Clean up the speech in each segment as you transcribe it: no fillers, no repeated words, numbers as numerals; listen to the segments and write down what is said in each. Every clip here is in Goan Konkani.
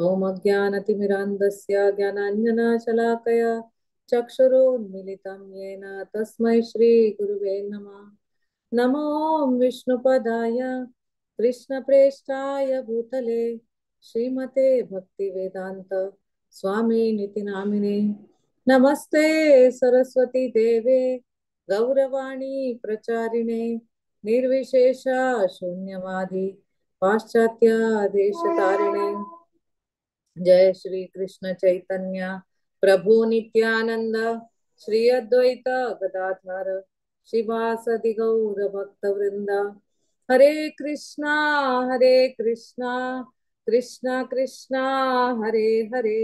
ॐ अज्ञानतिमिरान्धस्य ज्ञानाञ्जनशलाकया चक्षुरुन्मीलितं येन तस्मै श्रीगुरुवे नमः। नमो विष्णुपदाय कृष्णप्रेष्ठाय भूतले श्रीमते भक्तिवेदान्त स्वामिनिति नामिने। नमस्ते सरस्वती देवे गौरवाणी प्रचारिणे निर्विशेष शून्यवादी पाश्चात्य देशतारिणे। जय श्री कृष्ण चैतन्य प्रभु नित्यानंद श्री अद्वैत गदाधर शिवासदि गौर भक्त वृंद। हरे कृष्णा कृष्णा कृष्णा हरे हरे,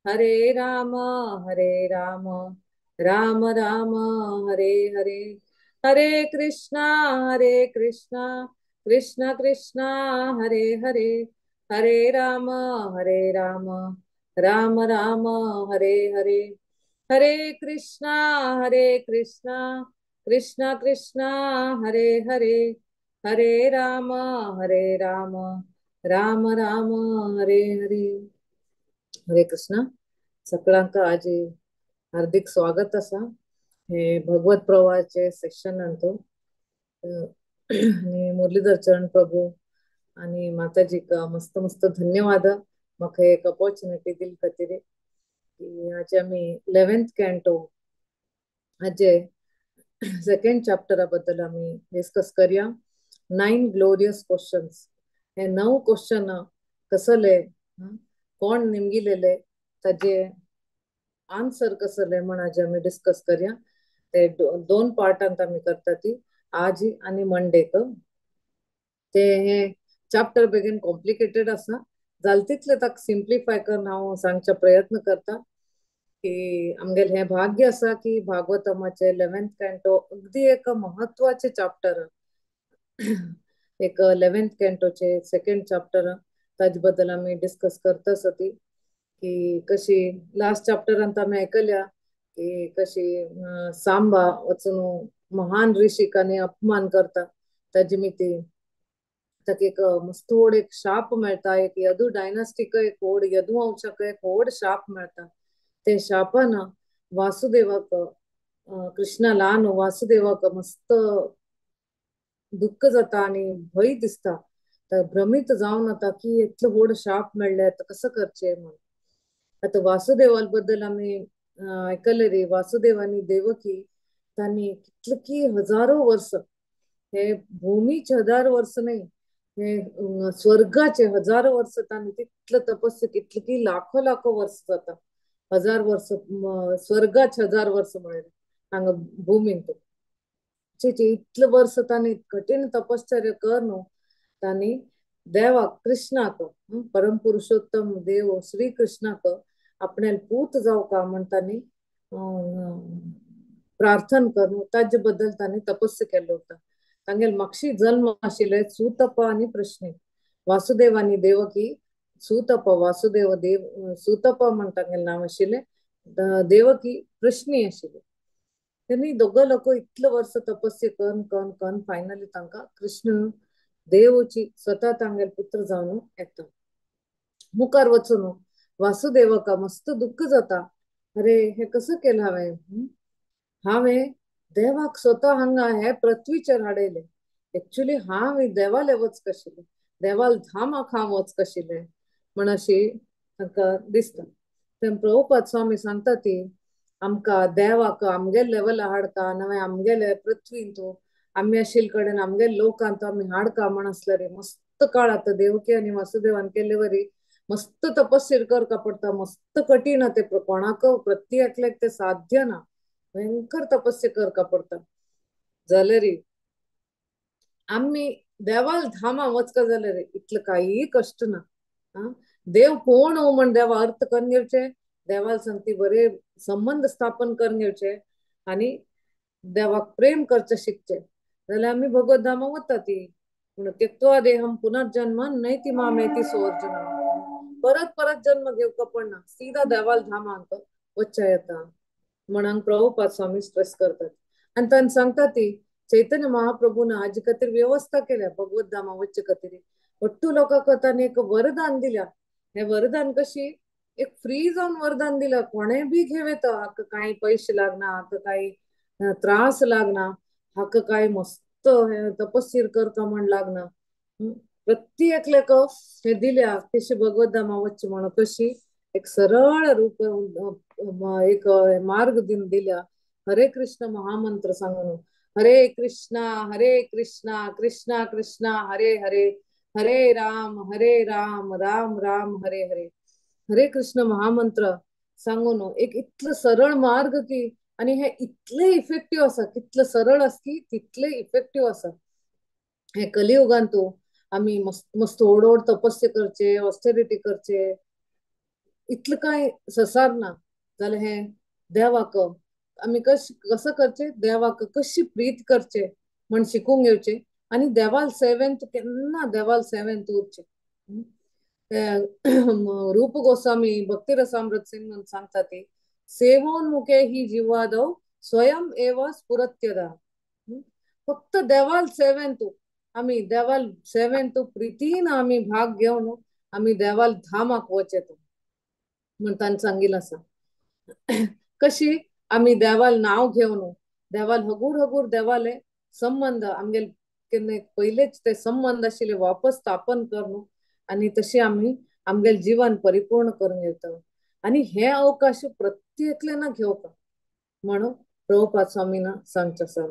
हरे राम राम राम हरे हरे। हरे कृष्णा कृष्णा कृष्णा हरे हरे, हरे राम राम राम हरे हरे। हरे कृष्णा कृष्णा कृष्णा हरे हरे, हरे राम राम राम हरे हरे। हरे कृष्णा। सगळ्यांक आज हार्दिक स्वागत आसा हे भगवत प्रवाहाचे सेशनांत। आनी मुरलीधर चरण प्रभू आनी माताजीक मस्त मस्त धन्यवाद म्हाका एक ऑपॉर्च्युनिटी दिल खातीर की आज आमी 11th canto हाजे सेकंड चॅप्टरा बद्दल आमी डिस्कस करया। 9 ग्लोरियस क्वेश्चन्स। हे 9 क्वेश्चन कसले, कोण निमगिलेले, ताजे आन्सर कसले म्हण आज आमी डिस्कस करया। ते दोन पार्टांत आमी करता ती आज आनी मंडेक। ते हे चॅप्टर बेगीन कॉम्प्लिकेटेड आसा, जाल तितले ताका सिम्प्लिफाय करून हांव सांगचे प्रयत्न करता की आमगेले हें भाग्य आसा की भागवतमाचे 11th canto अगदी एक महत्वाचे चॅप्टर, एक 11th कॅन्टोचे सेकंड चॅप्टर, ताजे बद्दल आमी डिस्कस करता आसा ती की कशी लास्ट चॅप्टरांत आमी आयकल्या की कशी सांबा वचून महान ऋषिकांनी अपमान करता, ताजी मिती ताका एक मस्त व्हड एक शाप मेळटा, एक यदू डायनास्टीक एक व्हड यदुवंशाक एक व्हड शाप मेळटा। ते शापान वासुदेवाक, कृष्णा ल्हान वासुदेवाक मस्त दुःख जाता आनी भंय दिसता, भ्रमीत जावन वता की इतलो व्हड शाप मेळ्ळे आतां कसो करचें म्हूण। आतां वासुदेवा बद्दल आमी आयकलें रे, वासुदेव आनी देवकी तांणी कितले की हजारो वर्स, हे भूमीचे 1000 वर्स न्हय, हे स्वर्गाचे हजारो वर्स तांणी तितले तपस्या, कितले की लाखो लाखो वर्स जाता, 1000 वर्स स्वर्गाचे 1000 वर्स म्हळ्यार हांगा भूमींत इतले वर्स तांणी कठीण तपश्चर्या करून तांणी देवाक कृष्णाक, परम पुरुषोत्तम देव श्री कृष्णाक आपण्याक पूत जावका म्हण तांणी प्रार्थना करून ताजे बद्दल तांणी तपस्या केल्लो होता। तांगेले मागशी जल्म आशिल्ले सुतप आनी प्रश्नी, वासुदेव आनी देवकी। सुतप वासुदेव देव सुतप म्हण तांगेलें नांव आशिल्लें, देवकी प्रश्नी आशिल्ली। तेणी दोगां लोक इतले वर्स तपस्या करून करून करून फायनली तांकां कृष्ण देवची स्वता तांगेले पुत्र जावन येता। मुखार वचून वासुदेवाक मस्त दुःख जाता, अरे हे कसं केलं हांवें, हांवें देवाक स्वता हांगा हे पृथ्वीचेर हाडयले, एक्चुअली हांव देवाले वचक आशिल्लें, देवाल धामाक हांव वचक आशिल्लें म्हण अशी तांकां दिसता। ते प्रभुपाद स्वामी सांगता ती आमकां देवाक आमगेले लेवला हाडका, नवे आमगेले पृथ्वींत आमी आशिल्ले कडेन आमगेले लोकांत आमी हाडका म्हण आसल्यार मस्त काळ आतां देवकी आनी वासुदेवान केल्ले वरी मस्त तपस्या करका पडटा, मस्त कठीण ते, कोणाक प्रति एकल्याक ते साध्य ना, भयंकर तपस्या करका पडटा। जाल्यार आमी देवाल धामा वचका जाल्यार इतले कांय कश्ट ना। देव कोण हो म्हण देवा अर्थ करून घेवचे, देवाल संगती बरे संबंध स्थापन करून घेवचे आनी देवाक प्रेम करचे शिकचे जाल्यार आमी भगवत धामा वता ती। पूण त्यक्त्वा देहम पुनर्जन्म नैति मामेति सोऽर्जुन, परत परत जन्म घेवका पडना, सीधा देवाल धामांक वच्चा येता म्हणून प्रभुपाद स्वामी स्ट्रेस करतात। आनी तांणी सांगता ती चैतन्य महाप्रभून हाजे खातीर व्यवस्था केल्या भगवत धामा वच्चे खातीर, ಒಟ್ಟು लोकांक ताणें एक वरदान दिल्या हे वरदान कशी एक फ्री जावन वरदान दिला, कोणे बी घेव येता, हाका कांय पयशे लागना, हाका कांय त्रास लागना, हाका कांय मस्त तपस्या करता म्हण लागना. प्रत्येकल्याक हे दिल्या कशी भगवद्धामा वच्चे म्हणून कशी एक सरळ रूप एक मार्ग दिवन दिल्या. हरे कृष्ण महामंत्र सांगून, हरे कृष्णा हरे कृष्णा कृष्णा कृष्णा हरे हरे, हरे राम हरे राम राम राम हरे हरे. हरे कृष्ण महामंत्र सांगून एक इतलो सरळ मार्ग की आनी हे इतले इफेक्टिव्ह आसा, कितले सरळ आसा की तितले इफेक्टिव्ह आसा. हे कलियुगान तूं आमी मस्त मस्त व्हड व्हड तपस्या करचे, ऑस्टेरिटी करचे, इतलें कांय संवसार ना. जाल्यार हे देवाक आमी कसो करचे, देवाक कशी प्रीत करचे म्हण शिकूंक घेवचे आनी देवाल सेवेन तूं केन्ना देवाल सेवेन तूं उरचें. रूप गोस्वामी भक्ती रसामृत सिंग सांगता ती सेवोन्मुखे ही जिवादव स्वयं एव स्फुरत्यदा. फक्त देवाल सेवेन तूं आमी देवाल सेवेन तूं प्रितीन आमी भाग घेवन आमी देवाल धामाक वचें तूं म्हण ताणें सांगिल्लें आसा. कशी आमी देवाल नांव घेवन देवाल हगूर हगूर देवाले संबंध आमगेले केन्ना पयलेच ते संबंध आशिल्ले वापस स्थापन करून आनी तशें आमी आमगेले जीवन परिपूर्ण करून घेता. आनी हे अवकाश प्रत्येकल्यान घेवपा म्हणून प्रभुपाद स्वामीन सांगचें आसा.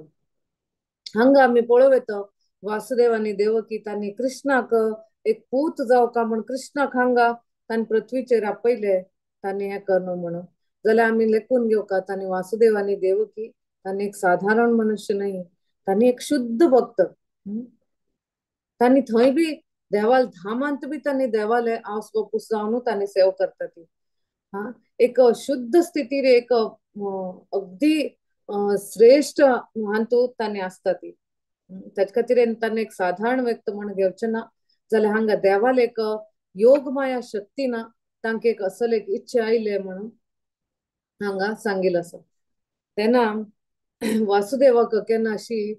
हांगा आमी पळोवं येता वासुदेव आनी देवकी तांणी कृष्णाक एक पूत जावका म्हण कृष्णाक हांगा तांणी पृथ्वीचेर आपयले, तांणी हें करणं म्हणून. जाल्यार आमी लेखून घेवका तांणी वासुदेव आनी देवकी तांणी एक साधारण मनुष्य न्हय, तांणी एक शुद्ध भक्त. तांणी थंय बी देवाल धामांत बी तांणी देवाले आवस बापूस जावन तांणी सेवा करता ती. हा एक शुद्ध स्थितीर एक अगदी श्रेष्ठ हातूंत तांणी आसता ती. ताचे खातीर तांणी एक साधारण व्यक्त म्हण घेवचें ना. जाल्यार हांगा देवाल एक योग माया शक्ती ना तांकां एक असल एक इच्छा आयले म्हणून हांगा सांगिल्लें आसा. तेन्ना वासुदेवाक केन्ना अशी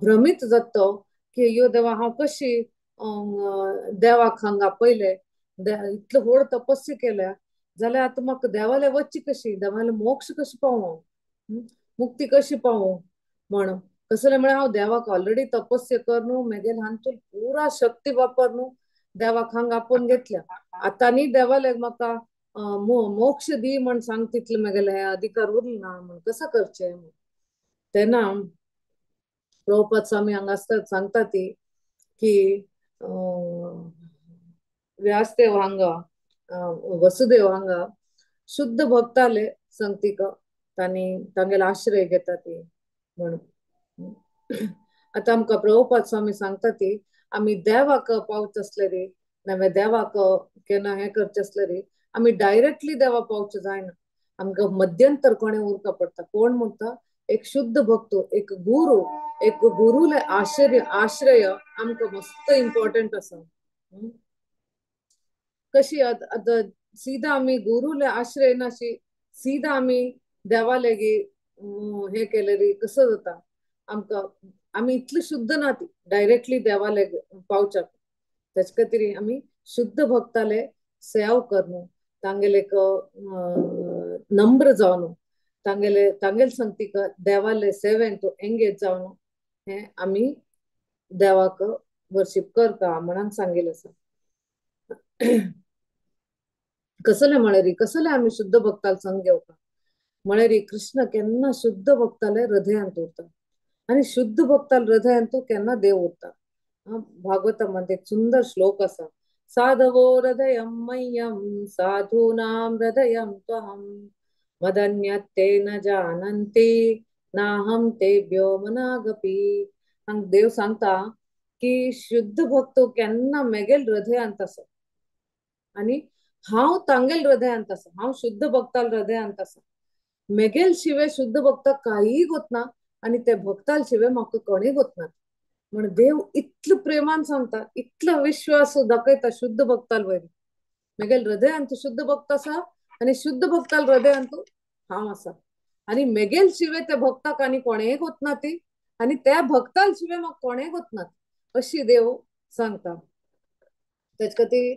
भ्रमीत जाता की यो देवा हांव कशी देवाक हांगा आपयले, इतलो व्हड तपस्या केल्या जाल्यार आतां म्हाका देवाले वच्ची कशी, देवाले मोक्ष कशी पावूं, मुक्ती कशी पावूं म्हणून. कसलें म्हळ्यार हांव देवाक ऑलरेडी तपस्या करून मेगेले हातूंत पुरा शक्ती वापरून देवाक हांगा आपोवन घेतल्या, आतां न्ही देवाले म्हाका मोक्ष दी म्हण सांग तितले मेगेले हे अधिकार उरले ना म्हण कसो करचें. तेन्ना प्रभुपाद स्वामी हांगा आसता सांगता ती की व्यासदेव हांगा वसुदेव हांगा शुद्ध भक्ताले संगतीक तांणी तांगेले आश्रय घेता ती म्हणून. आतां आमकां प्रभुपाद स्वामी सांगता ती आमी देवाक पावचे आसले रे, नाजाल्यार देवाक केन्ना हें करचें आसले रे, आमी डायरेक्टली देवा पावचें जायना, आमकां मध्यंतर कोणें उरका पडटा. कोण म्हणटा एक शुद्ध भक्त, एक गुरु, एक गुरुले आश्रय आश्रय आमकां मस्त इम्पॉर्टंट आसा. कशी आतां सीधा आमी गुरुले आश्रय नाशी सीधा आमी देवाले हे केले रे कसो जाता आमकां, आमी इतले शुद्ध ना ती डायरेक्टली देवाले पावच्याक. तेचे खातीर आमी शुद्ध भक्ताले सेव करून तांगेले नम्र जावन तांगेले तांगेले संगतीक देवाले सेवेन तो एंगेज जावन हे आमी देवाक वर्शीप करता म्हणून सांगिल्लें आसा. कसले म्हळ्यार कसले आमी शुद्ध भक्ताल संग घेवका म्हळ्यार कृष्ण केन्ना शुद्ध भक्ताले हृदयांत उरता आनी शुद्ध भक्ताल हृदयांत केन्ना देव उरता. भागवतामध्ये एक सुंदर श्लोक आसा, साधवो हृदयं मह्यं साधूनां हृदयं त्वहं मदन्यत्ते न जानन्ति नाहं तेभ्यो मनागपि. हांगा देव सांगता की शुद्ध भक्त केन्ना मेगेल हृदयांत आसा आनी हांव तांगेल हृदयांत आसा, हांव शुद्ध भक्ताल हृदयांत आसा. मेगेल शिवे शुद्ध भक्ताक कांय गोतना आनी ते भक्ताल शिवे म्हाका कोणूय गोतना. म्हण देव इतलो प्रेमान सांगता, इतलो विश्वास दाखयता शुद्ध भक्ताल वयर, मेगेल हृदयांत शुद्ध भक्त आसा आनी शुद्ध भक्ताल हृदयांत हांव आसा आनी मेगेल शिवे त्या भक्ताक आनी कोणेय गोतना ती आनी त्या भक्ताल शिवे म्हाका कोणेय गोतना अशी देव सांगता. तेच खातीर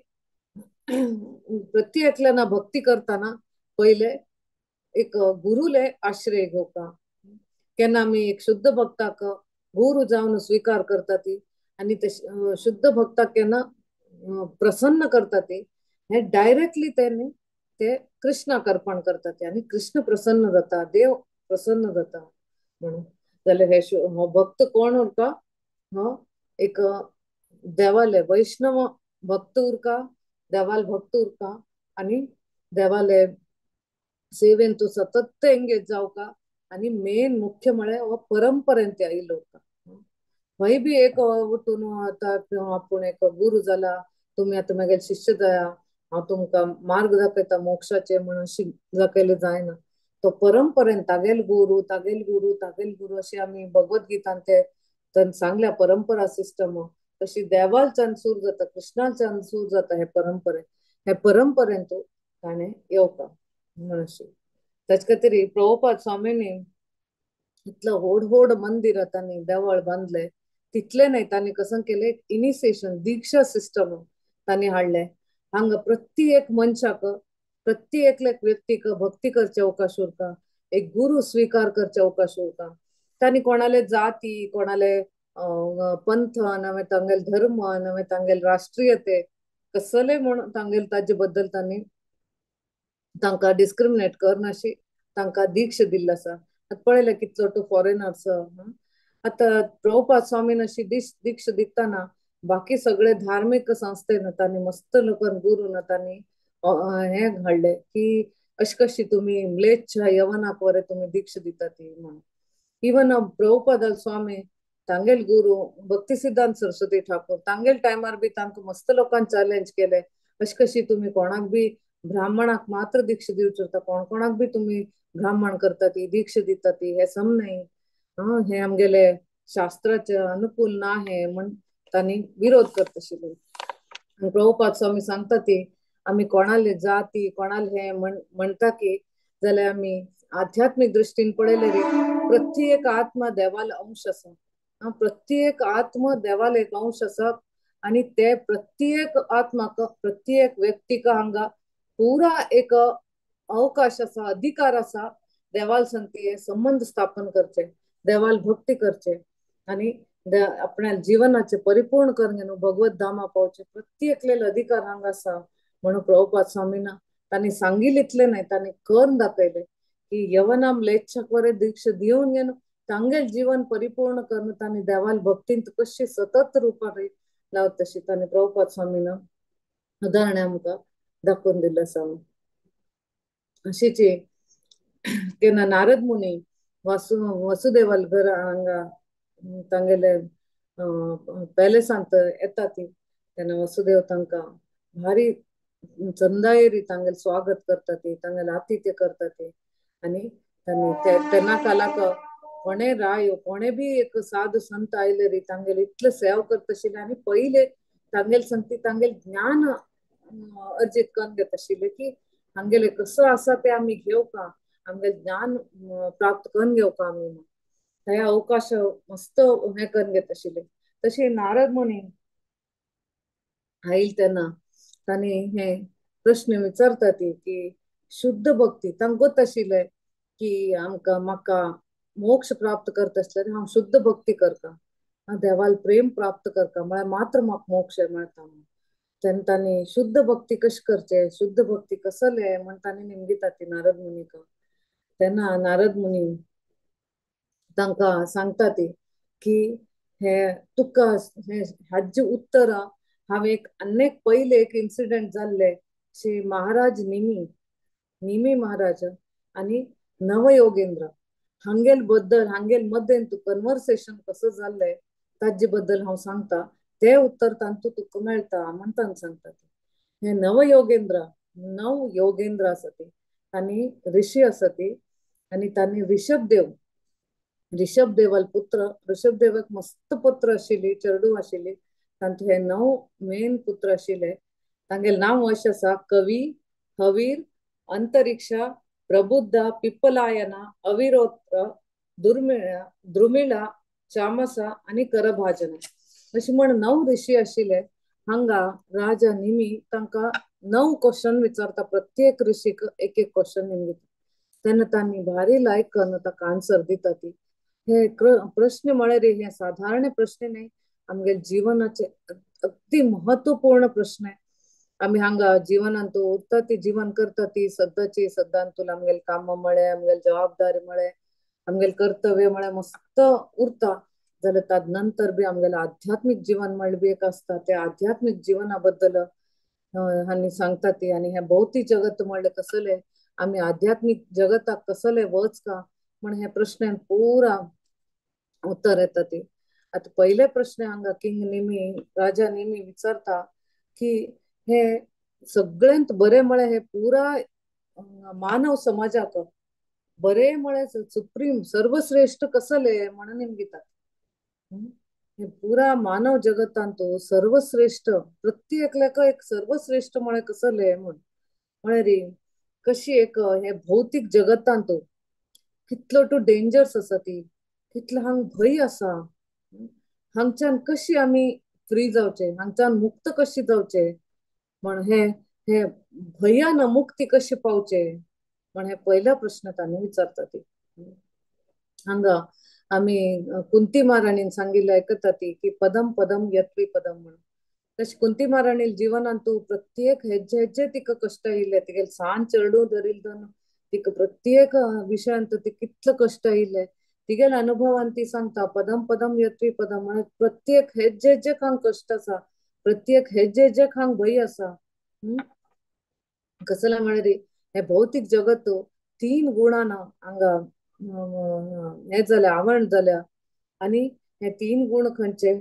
प्रति एकल्यान भक्ती करतना पयले एक गुरुले आश्रय घेवपा. केन्ना आमी एक शुद्ध भक्ताक गुरु जावन स्विकार करता ती आनी ते शुद्ध भक्ताक केन्ना प्रसन्न करता ती हे डायरेक्टली तेन्ना ते कृष्णाक अर्पण करता ते आनी कृष्ण प्रसन्न जाता, देव प्रसन्न जाता. म्हणून जाल्यार हे हो भक्त कोण उरता? हो एक देवाले वैष्णव भक्त उरका, देवाल भक्त उरका आनी देवाले सेवेन तूं सतत एंगेज जावका आनी मेन मुख्य म्हळ्यार हो परंपरेन ते आयिल्लो उरता. खंय बी एक उठून आतां आपूण एक गुरू जाला, तुमी आतां मागीर शिष्य जाया, हांव तुमकां मार्ग दाखयता मोक्षाचे म्हणून अशी दाखयलें जायना. तो परंपरेन तागेल गुरू तागेल गुरू तागेल गुरू अशी आमी भगवद्गीतान ते सांगल्या परंपरा सिस्टम. तशी देवालच्यान सूर जाता, कृष्णाच्यान सूर जाता हे परंपरे, हे परंपरेन तूं ताणें येवपा म्हणून. ताचे खातीर प्रभुपाद स्वामींनी इतलो व्हड व्हड मंदिर तांणी देवळ बांदले, तितले न्हय तांणी कसं केलें इनिसिएशन दीक्षा सिस्टम तांणी हाडले. हांगा प्रत्येक मनशाक प्रत्येक व्यक्तीक भक्ती करचे अवकाश उरता, एक गुरु स्विकार करचे अवकाश उरता. तांणी कोणाले जाती, कोणाले पंथ, नवे तांगेल धर्म, नवे तांगेल राष्ट्रीयते कसले म्हूण तांगेल ताजे बद्दल तांणी तांकां डिस्क्रिमिनेट करनाशी तांकां दीक्षा दिल्ली आसा. आतां पळयलें कितलो टू फॉरेनर्स. आतां प्रभुपाद स्वामीन अशी दीक्षा दितना बाकी सगळे धार्मीक संस्थेन तांणी मस्त लोकांक गुरून तांणी हे हाडले की अशें कशी तुमी म्लेच्छ यवनाक वरे तुमी दीक्षा दिता ती म्हणून. इवन प्रभुपाद स्वामी तांगेल गुरू भक्ती सिद्धांत सरस्वती ठाकूर तांगेल टायमार बी तांकां मस्त लोकांक चॅलेंज केले, अशें कशी तुमी कोणाक बी ब्राह्मणाक मात्र दीक्षा दिवची उरता, कोण कोणाक बी तुमी ब्राह्मण करता ती दीक्षा दिता ती हे सम न्हय, हे आमगेले शास्त्राचे अनुकूल ना हे म्हण तांणी विरोध करता आशिल्ले. प्रभुपाद स्वामी सांगता ती आमी कोणाले जाती कोणाले हे म्हणटा की जाल्यार आमी आध्यात्मीक दृश्टीन पळयले रे प्रत्येक आत्मा देवाल अंश आसा, प्रत्येक आत्मा देवाल एक अंश आसा आनी ते प्रत्येक आत्माक प्रत्येक व्यक्तीक हांगा पुरा एक अवकाश आसा, अधिकार आसा देवाल संगती संबंध स्थापन करचे, देवाल भक्ती करचे आनी आपल्या जीवनाचे परिपूर्ण करून घेवन भगवत धामा पावचे प्रत्येकलेल अधिकार हांगा आसा. म्हणून प्रभुपाद स्वामीना तांणी सांगितले इतले न्हय, तांणी करून दाखयले की यवनाम लेच्छक वरे दीक्षा दिवन घेवन तांगेल जीवन परिपूर्ण करून तांणी देवाल भक्तींत कशी सतत रुपार लावत तशी तांणी प्रभुपाद स्वामीना उदाहरण आमकां दाखोवन दिल्लें आसा. अशीच केन्ना नारद मुनी वसुदेवाल घर हांगा तांगेले पॅलेसांत येता ती तेन्ना वसुदेव तांकां भारी चंदायेरी तांगेल स्वागत करता ती, तांगेल आतिथ्य करता ती आनी तांणी तेन्ना कालाक कोणे राय कोणे बी एक साधू संत आयले री तांगेल इतले सेवा करता आशिल्ले आनी पयले तांगेल संगती तांगेल ज्ञान अर्जित करून घेता आशिल्ले की हांगेले कसो आसा ते आमी घेवका, आमगेले ज्ञान प्राप्त करून घेवका आमी हे अवकाश मस्त हे करून घेता आशिल्ले. तशें नारद मुनी आयल तेन्ना तांणी हे प्रश्न विचारता ती की शुद्ध भक्ती तांकां गोत आशिल्ले की आमकां म्हाका मोक्ष प्राप्त करता आसल्यार हांव शुद्ध भक्ती करता, हांव देवाल प्रेम प्राप्त करता म्हळ्यार मात्र म्हाका मोक्ष मेळटा. तेन्ना तांणी शुद्ध भक्ती कशी करचे, शुद्ध भक्ती कसले म्हण तांणी निमगिता ती नारद मुनीक. तेन्ना नारद मुनी तांकां सांगता ती की हे तुका हे हाजे उत्तर हांवें एक आनी पयले एक इन्सिडंट जाल्ले श्री महाराज निमी, निमी महाराज आनी नवयोगेंद्र हांगेल बद्दल हांगेल मदेन तूं कन्वर्सेशन कसो जाल्लें ताजे बद्दल हांव सांगता, ते उत्तर तांतू तुका मेळटा म्हण तांकां सांगता. हे नवयोगेंद्र, नव योगेंद्र आसा ती आनी ऋषी आसा ती आनी तांणी ऋषभदेव, ऋषभदेवाल पुत्र, ऋषभदेवाक मस्त पुत्र आशिल्ली, चेडूं आशिल्ली, तांतू हे नव मेन पुत्र आशिल्ले. तांगेलें नांव अशें आसा कवी, हवीर, अंतरिक्षा, प्रबुद्ध, पिप्पलायना, अविरोत्र, दुर्मिळा, द्रुमिळा, चामसा आनी करभाजना अशें म्हण नव ऋषी आशिल्ले. हांगा राजा निमी तांकां 9 क्वेश्चन विचारता, प्रत्येक ऋषीक एक एक क्वेश्चन निमगिता. तेन्ना तांणी भारी लायक करून ताका आन्सर दिता ती. हे प्रश्न म्हळ्यार हे साधारण प्रश्न न्हय, आमगे जीवनाचे अगदी महत्वपूर्ण प्रश्न. आमी हांगा जीवनांत उरता ती, जीवन करता ती सद्दाची सद्दांतून आमगेले कामां म्हळें, आमगेले जबाबदारी म्हळें, आमगेले कर्तव्य म्हळें मस्त उरता. जाल्यार ताद नंतर बी आमगेलें आध्यात्मीक जीवन म्हणलें बी एक आसता. त्या आध्यात्मीक जीवना बद्दल हांणी सांगता ती. आनी हें भौतीक जगत म्हणलें कसलें, आमी आध्यात्मीक जगताक कसलें वच का म्हण हे प्रश्नान पुरा उत्तर येता ती. आतां पयले प्रश्न हांगा किंग निमी, राजा निमी विचारता की हे सगळ्यांत बरें म्हळ्यार हे पुरा मानव समाजाक बरें म्हळ्यार सुप्रीम सर्वश्रेष्ठ कसलें म्हणून निमगितात. हे पुरा मानव जगतांत सर्वश्रेष्ठ प्रत्येकल्याक एक सर्वश्रेष्ठ म्हळ्यार कसलें म्हण म्हळ्यार कशी एक हे भौतीक जगतांत कितलो टू डेंजर्स आसा ती, कितलो हांग भंय आसा, हांगच्यान कशी आमी फ्री जावचे, हांगच्यान मुक्त कशी जावचे म्हण हे हे भंयान मुक्ती कशी पावचे म्हण हे पयला प्रश्न तांणी विचारता ती. हांगा आमी कुंती महाराणीन सांगिल्लें आयकता ती की पदम पदम यत्वी पदम म्हणून. तशें कुंती महाराणील जीवनांत तूं प्रत्येक हेज्जे हेज्जे तिका कश्ट आयिल्ले, तिगेले सान चेडूं धरिल्ले तिका प्रत्येक विशयांत ती कितले कश्ट आयिल्ले तिगेले अनुभवान ती सांगता पदम पदम यत्वी पदम म्हळ्यार प्रत्येक हेज्जे हेज्जे खांक कश्ट आसा, प्रत्येक हेज्जे हेज्जे खांक भंय आसा. कसलें म्हळ्यार हे भौतीक जगत 3 गुणान हांगा हे जाल्या, आवण जाल्या. आनी हे 3 गुण खंयचे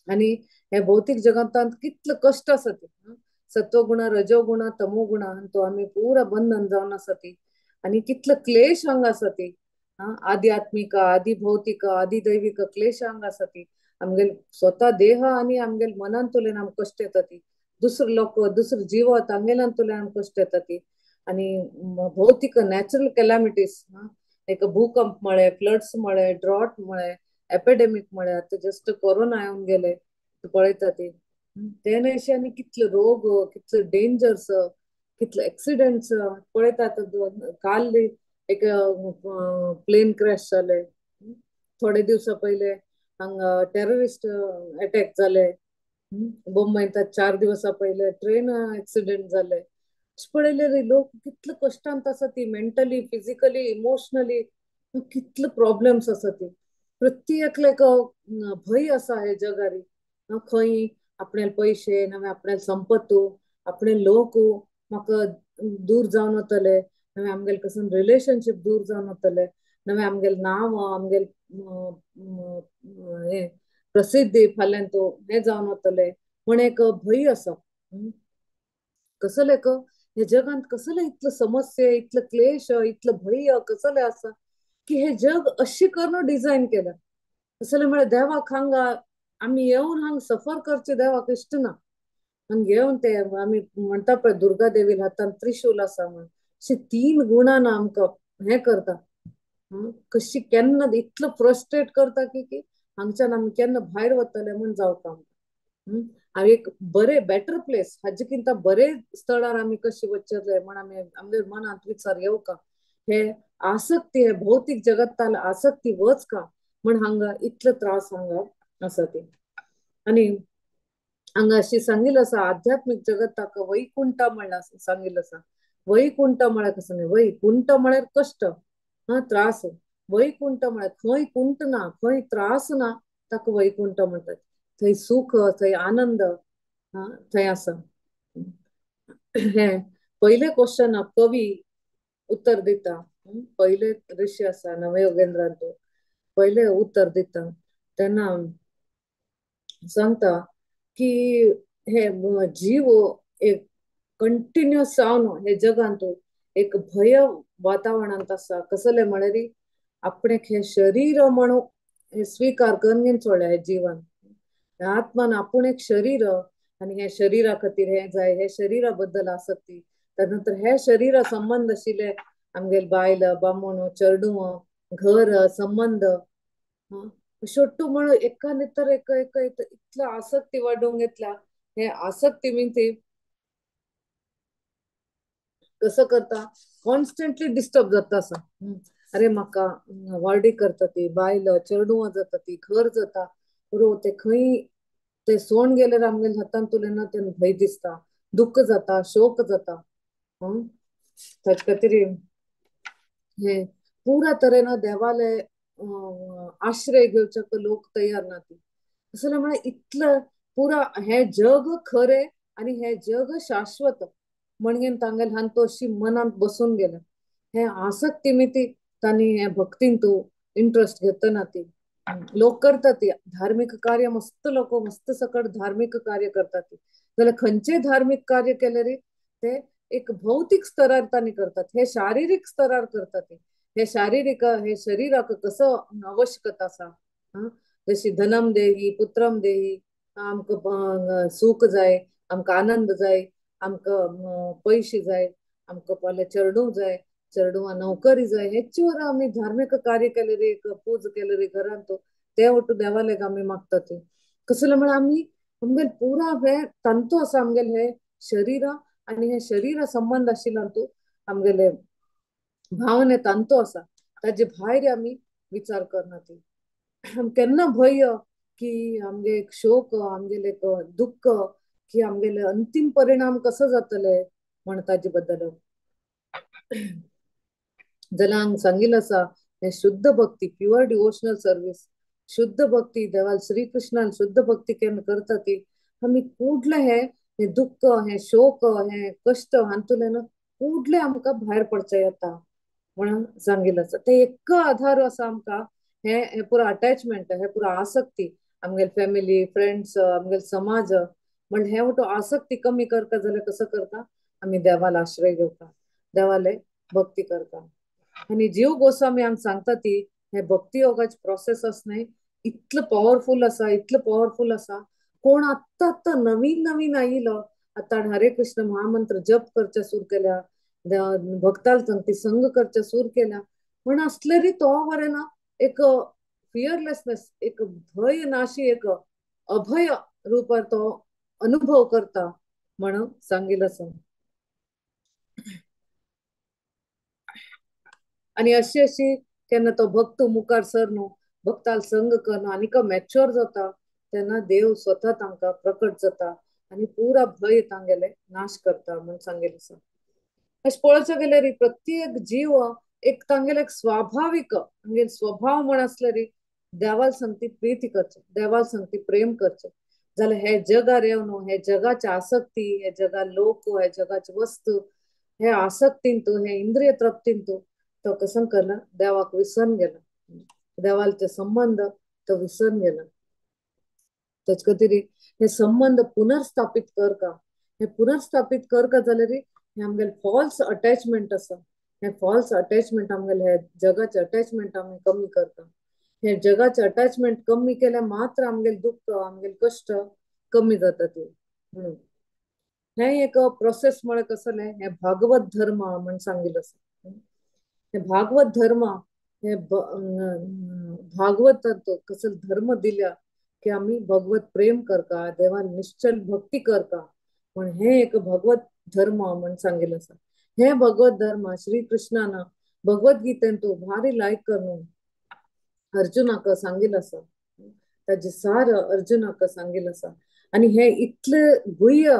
आनी हे भौतीक जगतांत कितले कश्ट आसा ते, सत्वगुण, रजोगुण, तमोगुण तो आमी पुरा बंधन जावन आसा ती. आनी कितले क्लेश हांगा आसा ती, आध्यात्मिक, आदिभौतिक, आदिदैविक क्लेश हांगा आसा ती. आमगेले स्वता देह आनी आमगेले मनांतल्यान आमकां कश्ट येता ती, दुसरे लोक दुसरे जीव तांगेल्यांतल्यान आमकां कश्ट येता ती. आनी भौतीक नॅचरल कॅलॅमिटीज, एक भूकंप म्हळे, फ्लड्स म्हळे, ड्रॉट म्हळे, एपिडेमीक म्हळे, आतां जस्ट कोरोना येवन गेले पळयता ती. ते न्हय आनी कितले रोग, कितले डेंजर्स, कितले एक्सिडेंट्स पळयता. आतां काल एक प्लेन क्रॅश जाले, थोडे दिवसा पयले हांगा टेररिस्ट अटॅक जाले मुंबयंत, 4 दिवसा पयले ट्रेन एक्सिडेंट जाले. पळयले लोक कितले कश्टांत आसा ती, मेंटली, फिजिकली, इमोशनली कितले प्रॉब्लम्स आसा ती. प्रत्येकल्याक भंय आसा हे जगारी, खंय आपणाले पयशे नवे, आपणाले संपत्तू, आपणे लोक म्हाका दूर जावन वतले, नवे आमगेले कसन रिलेशनशीप दूर जावन वतले, नवे आमगेले नांव, आमगेले हे प्रसिद्धी फाल्यां तो हे जावन वतले म्हण एक भंय आसा. कसलें हे जगांत कसलें इतले समस्या, इतले क्लेश, इतले भंय कसलें आसा की हे जग अशें करून डिझायन केलां. कसलें म्हळ्यार देवाक हांगा आमी येवन हांगा सफर करचें देवाक इश्ट ना. हांगा येवन ते आमी म्हणटा पळय दुर्गा देवील हातान त्रिशूल आसा म्हण, अशें 3 गुणान आमकां हें करता, कशी केन्ना इतलो फ्रस्ट्रेट करता की हांगच्यान आमी केन्ना भायर वतले म्हण जावता आमकां. आनी एक बरें बेटर प्लेस हाजे किंता बरे स्थळार आमी कशी वचतले म्हण आमी आमगे मनांत विचार येवका. हे आसक्ती, हे भौतीक जगताल आसक्ती वच का म्हण हांगा इतलो त्रास हांगा आसा ती. आनी हांगा अशी सांगिल्लें आसा आध्यात्मीक जगताक वैकुंठ म्हणल्यार सांगिल्लें आसा. वैकुंठ म्हळ्यार कसो न्हय, वैकुंठ म्हळ्यार कश्ट, हा त्रास. वैकुंठ म्हळ्यार खंय कुंठ ना, खंय त्रास ना, ताका वैकुंठ म्हणटात. थंय सुख, थंय आनंद थंय आसा. हे पयले क्वेश्चन कवी उत्तर दिता, पयले ऋषी आसा नवयोगेंद्रांत, पयले उत्तर दिता तेन्ना सांगता की हे जीव एक कंटिन्युअस जावन हे जगांत एक भय वातावरणांत आसा. कसलें म्हळ्यार आपणें हे शरीर म्हणून हे स्विकार करून घेवन चोळ्ळें हे जीवन, आत्मान आपूण एक शरीर आनी हे शरीरा खातीर हें जाय, हे शरीरा बद्दल आसक्ती, त्यानंतर हे शरीरा संबंद आशिल्ले आमगेले बायल, बामण, चेडूं, घर संबंद, शेवटू म्हणून एका नंतर एक एक इतलो आसक्ती वाडोवंक घेतला हे आसक्ती मिनती कसं करता कॉन्स्टंटली डिस्टर्ब जाता आसा. अरे म्हाका वार्डी करता ती बायल चेडवां जाता ती घर जाता रो ते खंय ते सोण गेल्यार आमगेल्या हातान तुलें तेन्ना भंय दिसता, दुःख जाता, शोक जाता. ताचे खातीर हे पुरा तरेन देवाले आश्रय घेवच्याक लोक तयार ना ती. असले म्हळ्यार इतलं पुरा हे जग खरे आणि हे जग शाश्वत म्हणून तांगेल हांतो अशी मनांत बसून गेले. हे आसक्ती मिती तांणी हे भक्तीन तू इंट्रस्ट घेतना ती लोक करतात ती धार्मिक कार्य मस्त लोक मस्त सकट धार्मिक कार्य करतात ती. जाल्यार खंयचे धार्मिक कार्य केले रे ते एक भौतिक स्तरार तांणी करतात, हे शारिरीक स्तरार करतात. हे शारिरीक हे शरीराक कसो आवश्यकता आसा, जशी धनम देही पुत्रम देही, आमकां सुख जाय, आमकां आनंद जाय, आमकां पयशे जाय, आमकां पळय चेडूं जाय, चेडवां नोकरी जाय, हेच वर आमी धार्मिक कार्य केले रे पूज केले रे घरांत ते वटू देवालेक आमी मागता ते. कसले म्हळ्यार आमी आमगेले पुरा हे तंतू आसा आमगेले हे शरीर आनी हे शरीरा संबंद आशिल्लो तूं आमगेले भावने तंतू आसा ताजे भायर आमी विचार करना ती. केन्ना भंय की आमगे एक शोक आमगेले एक दुःख की आमगेले अंतिम परिणाम कसो जातले म्हण ताजे बद्दल जाल्यार हांगा सांगिल्लें आसा हे शुद्ध भक्ती प्युअर डिवोशनल सर्वीस शुद्ध भक्ती देवाल श्रीकृष्णान शुद्ध भक्ती केन्ना करता ती आमी कुडले हे हे दुःख हे शोक हे कश्ट हातूंतल्यान कुडले आमकां भायर पडचें येता म्हणून सांगिल्लें आसा. ते एक आधार आसा आमकां हे हे पुरो अटॅचमेंट हे पुरो आसक्ती आमगेले फॅमिली फ्रेंड्स आमगेले समाज म्हण हे वटो आसक्ती कमी करता जाल्यार कसो करता आमी देवाल आश्रय घेवता, देवाले भक्ती करता. आनी जीव गोस्वामी आमकां सांगता ती हे भक्ती योगाचे प्रोसेस आसा न्हय इतलो पॉवरफूल आसा, इतलो पॉवरफूल आसा. कोण आत्तां आत्तां नवीन नवीन आयिलो आतां हरे कृष्ण महामंत्र जप करचे सुरू केल्या, भक्ताल संगती संग करचे सुरू केल्या म्हण आसले री तो बरें ना एक फियरलेसनेस एक भय नाशी एक अभय रूपार तो अनुभव करता म्हणून सांगिल्लें आसा. आनी अशी अशी केन्ना तो भक्त मुखार सरनो भक्ताल संग करनो आनीक मॅच्योर जाता तेन्ना देव स्वता तांकां प्रकट जाता आनी पुरा भंय तांगेले नाश करता म्हूण सांगिल्लें आसा. अशें पळोवचें गेल्यार प्रत्येक जीव एक तांगेले एक स्वाभावीक तांगेले स्वभाव म्हण आसल्यार देवाल संगती प्रीती करचे, देवाल संगती प्रेम करचे. जाल्यार हे जगार येवन हे जगाची आसक्ती हे जगा लोक हे जगाची वस्तू हे आसक्तीन तूं हे इंद्रिय तृप्तीन तूं तो कसं केला देवाक विसरून गेला, देवालचे संबंध तो विसरून गेला. तेच खातीर हे संबंध पुनर्स्थापित करका, हे पुनर्स्थापित करका जाल्यार हे आमगेले फॉल्स अटॅचमेंट आसा, हे फॉल्स अटॅचमेंट आमगेले हे जगाचे अटॅचमेंट आमी कमी करता. हे जगाचे अटॅचमेंट कमी केल्यार मात्र आमगेले दुःख आमगेले कश्ट कमी जाता ते. म्हणून हे एक प्रोसेस म्हळ्यार कसलें हे भागवत धर्म म्हण सांगिल्लें आसा. हे भागवत धर्म हे भागवत कसलो धर्म दिल्या की आमी भगवत प्रेम करता, देवान निश्चल भक्ती करता म्हण हे एक भगवत धर्म म्हण सांगिल्लें आसा. हे भगवत धर्म श्री कृष्णान भगवत गीतेन तो भारी लायक करून अर्जुनाक सांगिल्लें आसा, ताजे सार अर्जुनाक सांगिल्लें आसा. आनी हे इतले गुह्य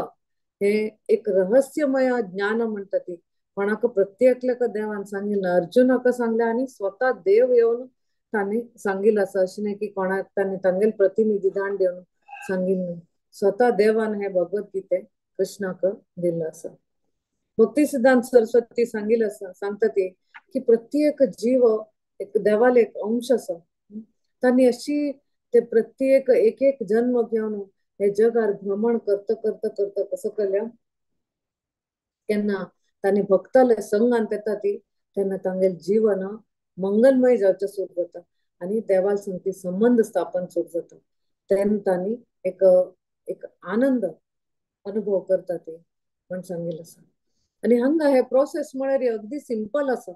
हे एक रहस्यमय ज्ञान म्हणटा ती कोणाक प्रत्येकल्याक देवान सांगिल्लें, अर्जुनाक सांगलें आनी स्वता देव येवन तांणी सांगिल्लें आसा. अशें न्हय की कोणाक तांणी तांगेले प्रतिनिधी दांड येवन सांगिल्लें, स्वता देवान हे भगवत गीते कृष्णाक दिल्लें आसा. भक्ती सिद्धांत सरस्वती सांगिल्लें आसा, सांगता ती की प्रत्येक जीव एक देवाले एक अंश आसा. तांणी अशी ते प्रत्येक एक एक जन्म घेवन हे जगार भ्रमण करता करता करता कसो केल्या केन्ना तांणी भक्ताले संगान येता ती तेन्ना तांगेले जीवन मंगलमय जावचें सुरू जाता आनी देवाल संगती संबंध स्थापन सुरू जाता. तेन्ना तांणी एक एक आनंद अनुभव करता ते म्हण सांगिल्लें आसा. आनी हांगा हे प्रोसेस म्हळ्यार अगदी सिंपल आसा.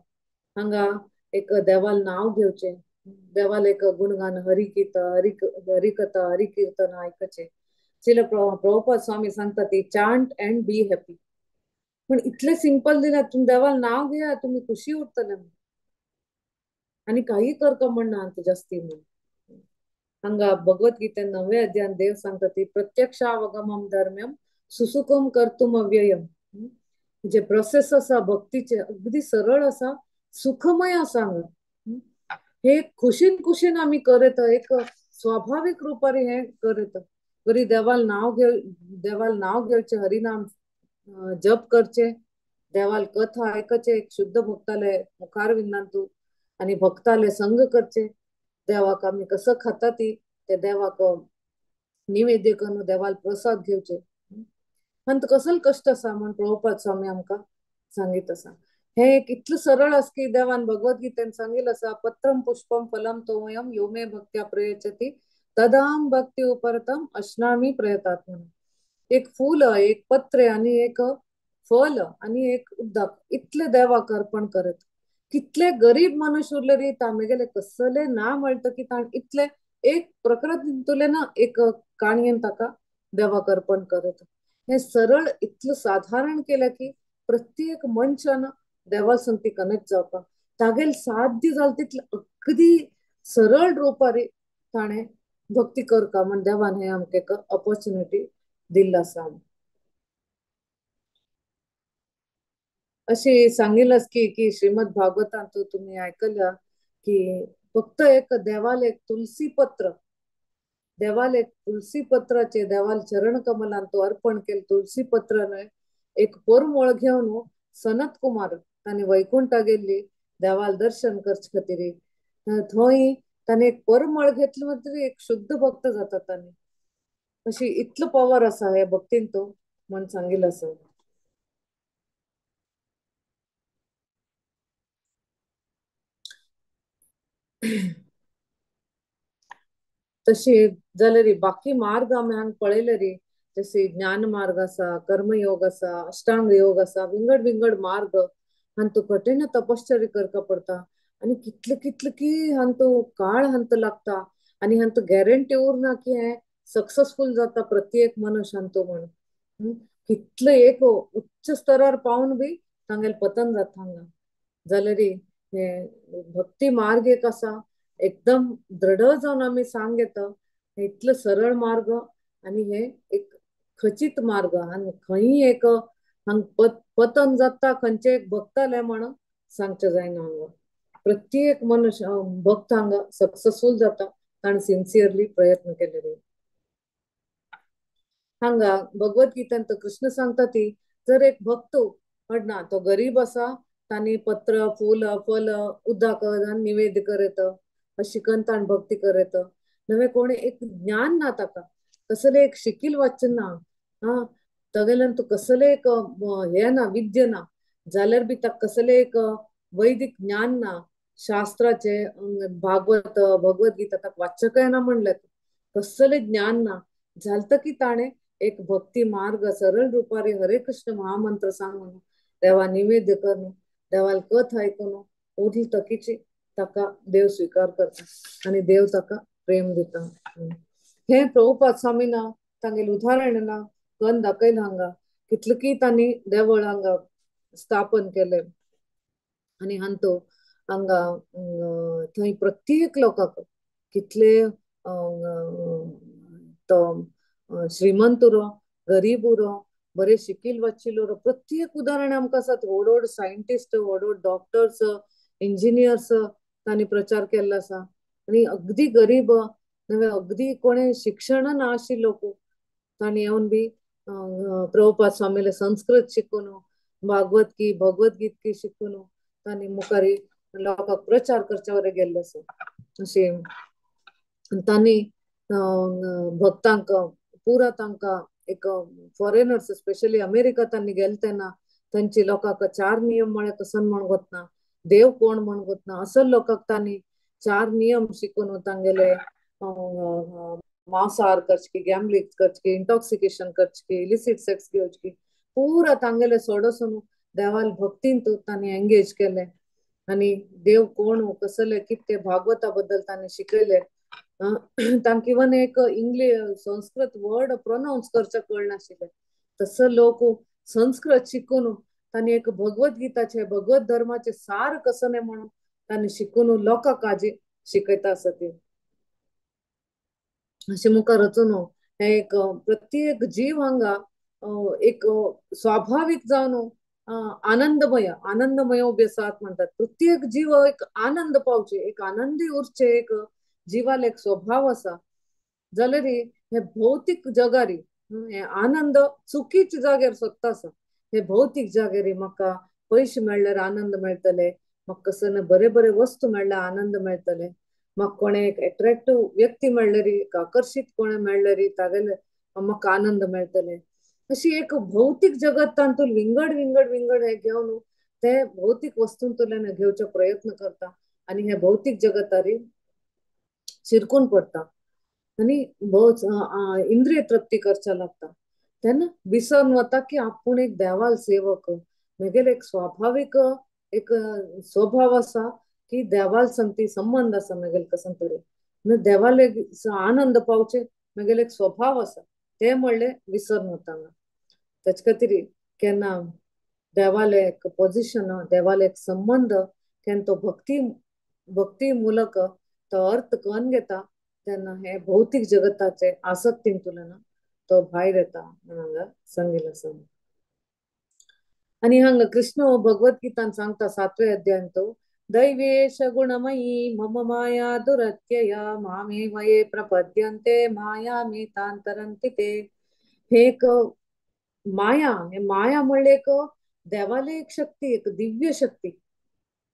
हांगा एक देवाल नांव घेवचें, देवाल एक गुणगान हरिकथा हरिकीर्तन आयकचें, श्रील प्रभुपाद स्वामी सांगता ती चांट अँड बी हॅपी. पण इतले सिंपल दिला, तुम्ही देवाला नाव घेया तुम्ही खुशी उरतले आणि काही करका म्हणना जास्ती म्हण. हांगा भगवद्गीतेन 9व्या अध्यायान देव सांगता ती प्रत्यक्षावगमम धर्म्यम सुसुकम कर्तुम अव्ययम. जे प्रोसेस आसा भक्तीचे अगदी सरळ आसा, सुखमय आसा. हे खुशीन खुशीन आमी करत, एक स्वाभाविक रुपार हे करत. बरी देवाल नाव घेव, देवाल नाव घेवचे, हरिनाम जप करचे, देवाल कथा आयकचे, एक शुद्ध भक्ताले मुखार विंदांतू आणि भक्ताले संग करचे. देवाक आमी कसं खाता ती ते देवाक निवेद्य करून देवाल प्रसाद घेवचे. आनी कसल कश्ट आसा म्हण प्रभुपाद स्वामी आमकां सांगीत आसा. हे एक इतलें सरळ आसा की देवान भगवद्गीतेन सांगिल्लें आसा, पत्रम पुष्पम फलम तोमयम यो मे भक्त्या प्रयच्छति तदाम भक्ती उपरतम अश्नामी प्रयतात्मन. एक फूल, एक पत्र आणि एक फल आणि एक उदक इतले देवाक अर्पण करत. कितले गरीब मनुष्य उरले री तामेगेले कसले ना मेळटा की ताण इतले एक प्रकृतींतुले ना एक काणयेन ताका देवाक अर्पण करत. हे सरळ इतलं साधारण केलं की प्रत्येक मनशान देवा संगती कनेक्ट जावपाक तागेल साध्य जालें तितलें अगदी सरळ रुपारी ताणें भक्ती करका म्हण देवान हे आमकां एक ऑपॉर्च्युनिटी दिल्ली आसा. अशी सांगिल्लें की की श्रीमद भागवतांत तुमी आयकल्या की फक्त एक देवाल एक तुलसी पत्र, देवाल एक तुलसी पत्राचे देवाल चरण कमलान तो अर्पण केले तुलसी पत्र न्हय एक पोरमोळ घेवन सनत कुमार ताणें वैकुंठा गेल्ली देवाल दर्शन करचे खातीर. थंय ताणें एक परमळ घेतलें म्हणटकीर एक शुद्ध भक्त जाता ताणें. अशी इतलो पॉवर आसा हे भक्तीन तो म्हण सांगिल्लें आसा. तशी जाल्यार बाकी मार्ग आमी हांगा पळयले री, जसे ज्ञान मार्ग आसा, कर्मयोग आसा, अष्टांग योग आसा, विंगड विंगड मार्ग हांतू कठीण तपश्चर्या करका पडटा आनी कितले कितले की हांतू काळ हांतू लागता आनी हांतू गॅरंटी उरना की हे सक्सेसफूल जाता प्रत्येक मनुष्य हांतू म्हण. कितले एक उच्च स्तरार पावन बी तांगेले पतन जाता हांगा. जाल्यार हे भक्ती मार्ग एक आसा एकदम दृढ जावन आमी सांग येता, इतलो सरळ मार्ग आनी हे एक खचित मार्ग आनी खंय एक हांगा पतन जाता खंयचे एक भक्ताले म्हण सांगचें जायना. हांगा प्रत्येक मनुष्य भक्त हांगा सक्सेसफूल जाता ताणें सिन्सियरली प्रयत्न केले. हांगा भगवद्गीतेंत कृष्ण सांगता ती जर एक भक्त ना तो गरीब आसा ताणी पत्र फूल फल उदक निवेद्य करत अशी करून ताणें भक्ती करत. नवे कोणी एक ज्ञान ना ताका, कसले एक शिकील वाचन ना, हा तागेल्यान तूं कसले एक हे ना विद्या ना जाल्यार बी ताका कसले एक वैदिक ज्ञान ना, शास्त्राचे भागवत भगवद्गीता ताका वाचकय ना म्हणलें, कसले ज्ञान ना जालें की ताणें एक भक्ती मार्ग सरळ रुपारी हरे कृष्ण महामंत्र सांगून देवा निवेद्य करून देवाल कथ आयकून उरली तकीची ताका देव स्वीकार करता आनी देव ताका प्रेम दिता. हे प्रभुपाद स्वामीन तांगेलें उदाहरण ना करून दाखयलें हांगा कितलें की तांणी देवळ हांगा स्थापन केलें आनी हांतू हांगा थंय प्रत्येक लोकांक कितले तो श्रीमंत उरो, गरीब उरो, बरे शिकील वाचिल्लो उरो, प्रत्येक उदाहरण आमकां आसात. व्हड व्हड सायंटिस्ट, व्हड व्हड डॉक्टर्स, इंजिनियर्स तांणी प्रचार केल्लो आसा आनी अगदी गरीब नवे अगदी कोणें शिक्षण ना आशिल्लो लोक तांणी येवन बी प्रभुपाद स्वामीले संस्कृत शिकून भागवत की भगवद्गीत की शिकून तांणी मुखार लोकांक प्रचार करचे वरी गेल्ले आसा. अशें तांणी भक्तांक पुरा तांकां एक फॉरेनर्स स्पेशली अमेरिका तांणी गेले तेन्ना तांची लोकांक चार नियम म्हळ्यार कसन म्हण वतना, देव कोण म्हण वतना, असो लोकांक तांणी चार नियम शिकून तांगेले मांसाहार करची, गॅम्बलिंग करची, इंटॉक्सिकेशन करची, इलिसिट सेक्स घेवची, पुरा तांगेले सोडसून देवाल भक्तीन तांणी एंगेज केले आनी देव कोण कसले कितें भागवता बद्दल तांणी शिकयले. तांकां इवन एक इंग्लीश संस्कृत वर्ड प्रोनावन्स करचें कळनाशिल्लें. तसो लोक संस्कृत शिकून तांणी एक भगवत गीताचे भगवत धर्माचे सार कसो न्ही म्हणून तांणी शिकून लोकांक आजी शिकयता आसा ती. अशें मुखार वचून हे एक प्रत्येक जीव हांगा एक स्वाभावीक जावन आनंदमय आनंदमय बेसात म्हणटात. प्रत्येक जीव एक आनंद पावचे, एक आनंदी उरचे, एक जिवाला एक स्वभाव आसा. जाल्यार हे भौतीक जगारी हे आनंद चुकीच्या जाग्यार सोदता आसा. हे भौतीक जाग्यार म्हाका पयशे मेळ्ळ्यार आनंद मेळटले, म्हाका कसो बरे बरे वस्तू मेळ्ळ्यार आनंद मेळटले, म्हाका कोणे एक एट्रेक्टिव व्यक्ती मेळ्ळरी, एक आकर्शीत कोणे मेळ्ळरी तागेले म्हाका आनंद मेळटले. अशी एक भौतीक जगत तातूंत विंगड विंगड विंगड हे घेवन ते भौतीक वस्तूंतल्यान घेवचो प्रयत्न करता आनी हे भौतीक जगतारी शिरकून पडटा आनी भोव इंद्रिय तृप्ती करच्या लागता. तेन्ना विसरून वता की आपूण एक देवाल सेवक, मेगेले एक स्वाभावीक एक स्वभाव आसा की देवाल संगती संबंध आसा मेगेले कसो तरी देवाले आनंद पावचे मेगेले एक स्वभाव आसा ते म्हणले विसरून वता. तेचे खातीर केन्ना देवाले एक पोजिशन, देवाले एक संबंध केन्ना तो भक्ती भक्ती मुलक तो अर्थ करून घेता तेन्ना हे भौतीक जगताचे आसक्तींतल्यान तो भायर येता म्हणून हांगा सांगिल्लें आसा. आनी हांगा कृष्ण भगवत गीतान सांगता 7व्या अध्यायांत तो दैवेश गुणमयी मम माया दुरत्यया मामेव ये प्रपद्यन्ते मायामेतां तरन्ति ते. हे एक माया, हे माया म्हणल्यार एक देवाली एक शक्ती, एक दिव्य शक्ती.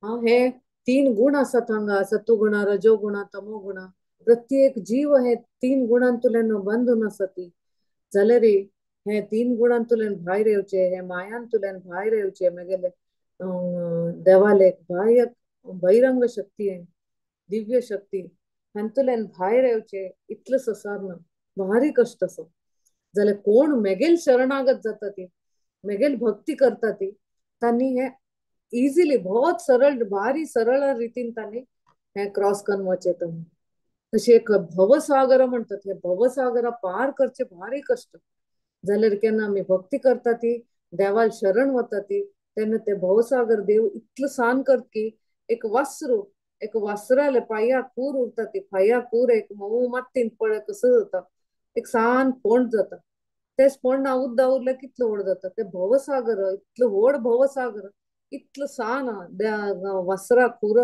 हे 3 गुण आसात हांगा, सत्वगुण, रजोगुण, तमोगुण. प्रत्येक जीव हे 3 गुणांतल्यान बांदून आसा ती. जाल्यार हे 3 गुणांतल्यान भायर येवचे, हे मायांतल्यान भायर येवचे मेगेले देवाले बाह्य बहिरंग शक्ती आहे, दिव्य शक्ती हातूंतल्यान भायर येवचे इतलें संवसार ना भारी कश्ट आसा. जाल्यार कोण मेगेल शरणागत जाता ती, मेगेल भक्ती करता ती, तांणी हे इजिली बहुत सरळ भारी सरळ रितीन तांणी हे क्रॉस करून वचें. तशें एक भवसागर म्हणटात, हे भवसागरा पार करचे भारी कश्ट. जाल्यार केन्ना आमी भक्ती करता ती, देवाल शरण वता ती, तेन्ना ते भवसागर देव इतलो सान करत की एक वासरू, एक वासराले पांया कूर उरता ती, पांया कूर एक मोव मातयेन पळय कसो जाता, एक सान फोंड जाता, ते फोंडा उद्दा उरल्यार कितलो व्हड जाता. ते भवसागर इतलो व्हड भवसागर इतलो सान वासरा खूर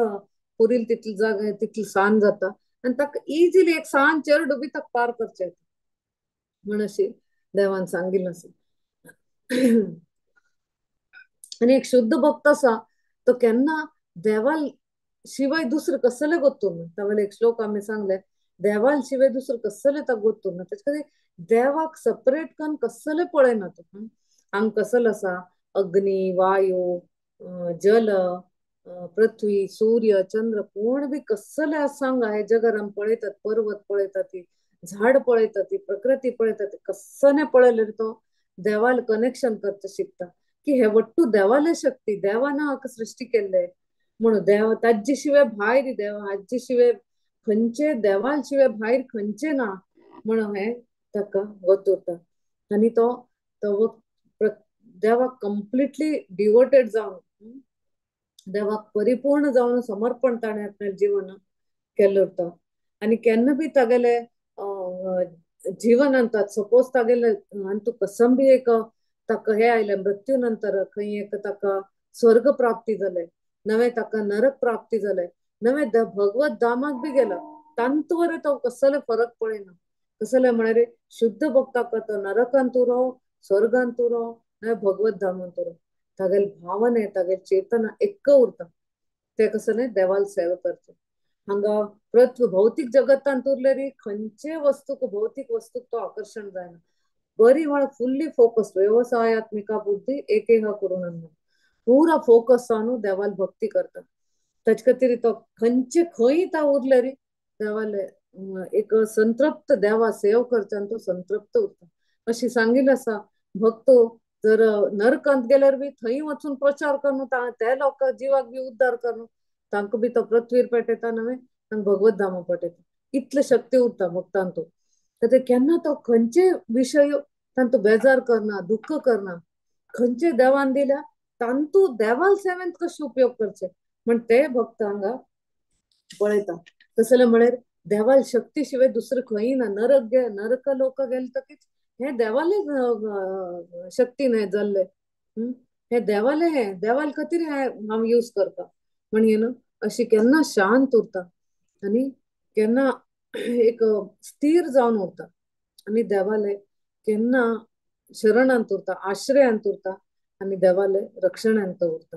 पुरील तितली जागा तितली सान जाता आनी ताका इजिली एक सान चेरडू बी ताका पार करचें म्हण अशी देवान सांगिल्लें आसा. आनी एक शुद्ध भक्त आसा तो केन्ना देवाल शिवाय दुसरें कसलें गोत्तूर ना. तावेले एक श्लोक आमी सांगले, देवाल शिवाय दुसरें कसलें ताका गोत्तूर ना. तेचे खातीर देवाक सेपरेट करून कसलें पळयना तो. हांगा कसलो आसा, अग्नी, वायू, जल, पृथ्वी, सूर्य, चंद्र, कोण बी कसले आसा हांगा हे जगार आमी पळयतात, पर्वत पळयतात ती, झाड पळयतात ती, प्रकृती पळयतात, कसने पळयल्यार तो देवाल कनेक्शन करचें शिकता की हे वट्टू देवाले शक्ती, देवान हाका सृश्टी केल्ले म्हणून देव ताजे शिवाय भायर देव हाजे शिवाय खंयचे देवाल शिवाय भायर खंयचे ना म्हणून हे ताका गत उरता. आनी तो तो देवाक कंप्लिटली डिवोटेड जावन, देवाक परिपूर्ण जावन समर्पण ताणें आपल्या जिवन केल्लें उरता. आनी केन्ना बी तागेले जिवनांत सपोज तागेले आनी तूं कसम बी एक ताका हे आयलें मृत्यू नंतर खंय एक ताका स्वर्ग प्राप्ती जालें, नवें ताका नरक प्राप्ती जालें, नवें भगवत धामाक बी गेला, तांतवर तो कसले फरक पळयना. कसले म्हळ्यार शुद्ध भक्ताक तो नरकांत उरो, स्वर्गांत उरो, नवें भगवत धामांत उरो, तागेले भावने तागेले चेतना एक्क उरता. ते कसले देवाल सेवा करचे. हांगा पृथ्वी भौतीक जगतांत उरल्यार खंयचे वस्तूक भौतीक वस्तूक तो आकर्शण जायना. बरी म्हळ्यार फुल्ली फोकस, व्यवसायात्मिका बुद्धी एकेह करून पुरा फोकस जावन देवाल भक्ती करता. ताचे खातीर तो खंयचे खंय ता उरल्यार देवाले एक संतृप्त देवा सेव करच्यान तो संतृप्त उरता. अशी सांगिल्लें आसा, भक्त जर नरकांत गेल्यार बी थंय वचून प्रचार करून त्या लोकांक जिवाक बी उद्धार करून तांकां बी तो पृथ्वीर पेटयता, नवें तांकां भगवत धामा पेटयता. इतले शक्ती उरता भक्तान तो. तर केन्ना तो खंयचे विशय तांतू बेजार करना, दुःख करना. खंयचे देवान दिल्या तांतू देवाल सेवेंत कशें उपयोग करचे म्हण ते भक्त हांगा पळयता. तसले म्हळ्यार देवाल शक्ती शिवाय दुसरें खंय ना. नरक नरक लोक गेले तकीच हे देवाले शक्ती न्हय जाल्ले, हे देवाले हे देवाल खातीर हे हांव यूज करता म्हण न्हू अशी केन्ना शांत उरता आनी केन्ना एक स्थिर जावन उरता आनी देवाले केन्ना शरणांत उरता, आश्रयांत उरता आनी देवाले रक्षणांत उरता.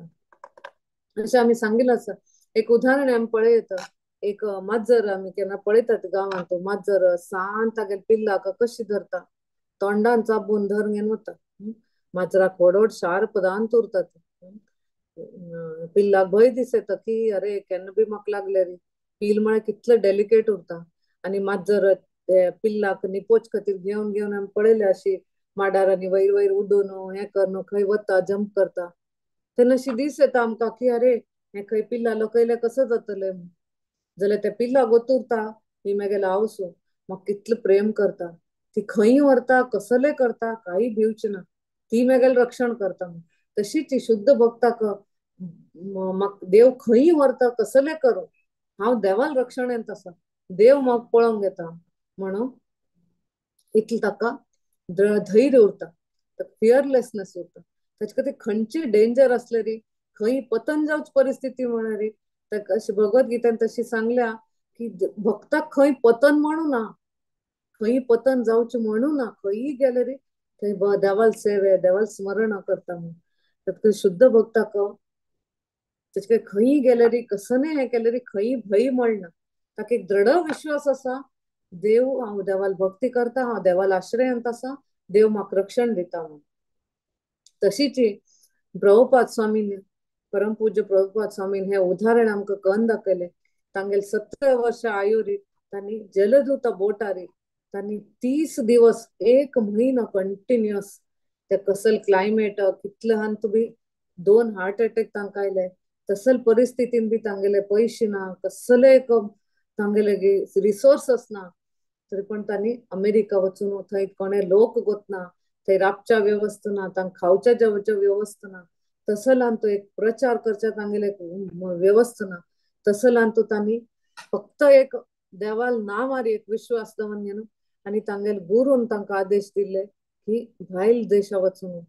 अशें आमी सांगिल्लें आसा. एक उदाहरण आमी पळयता, एक माजर आमी केन्ना पळयतात गांवांत, माजर सान तागेले पिल्लाक कशी धरता, तोंडान चाबून धरून घेवन वता. माजराक व्हड व्हड शार्प दांत उरतात. पिल्लाक भंय दिसता की अरे केन्ना बी म्हाका लागले रे. पील म्हळ्यार कितले डेलिकेट उरता आनी माजर पिल्लाक निपोच खातीर घेवन घेवन आमी पळयले अशी माडार आनी वयर वयर उडून हें करून खंय वता, जंप करता. तेन्ना अशी दीस येता आमकां की अरे हें खंय पिल्ला लोकयले कसो जातलें. जाल्यार ते पिल्ला गोतुरता ही मेगेले आवसू म्हाका कितलें प्रेम करता, ती खंय व्हरता कसले करता कांय भिवचें ना, ती मेगेले रक्षण करता. तशीच ही शुद्ध भक्ताक म्हाका देव खंय व्हरता कसले करूं हांव देवाल रक्षण येत आसा, देव म्हाका पळोवंक येता म्हणून इतलें ताका धैर्य उरता, फियरलेसनेस उरता. ताचे खातीर खंयची डेंजर आसले री, खंय पतन जावची परिस्थिती म्हळ्यार ताका अशी भगवद्गीतेन तशी सांगल्या की भक्ताक खंय पतन म्हणू ना, खंय पतन जावचें म्हणू ना, खंय गेले री थंय देवाल सेवे देवाल स्मरण करता म्हूण. ताका शुद्ध भक्ताक ताचे खंय गेले री कसने हें केले री खंय भंय म्हणना, ताका एक दृढ विश्वास आसा देव हांव देवाल भक्ती करता, हांव देवाल आश्रयांत आसा, देव म्हाका रक्षण दिता म्हूण. तशीच प्रभुपाद स्वामीन, परमपूज्य प्रभुपाद स्वामीन हे उदाहरण आमकां करून दाखयलें. तांगेले 17 वर्सां आयुरी तांणी जलदूता बोटारी तांणी 30 दिवस 1 म्हयनो कंटिन्युअस ते कसल क्लायमेट कितले हांत बी 2 हार्ट अटॅक तांकां आयले, तसल परिस्थितीन बी तांगेले पयशे ना, कसले तांगेले रिसोर्सस ना, तरी पण तांणी अमेरिका वचून थंय कोणे लोक गोतना, थंय राबच्या व्यवस्था ना, तांकां खावच्या जेवच्या व्यवस्था ना, तसलान तो एक प्रचार करच्या तांगेले व्यवस्था ना, तसलान तो तांणी फक्त एक देवाल नांवार एक विश्वास दवरून घेवन आनी तांगेले गुरून तांकां आदेश दिले की भायल देशा वचून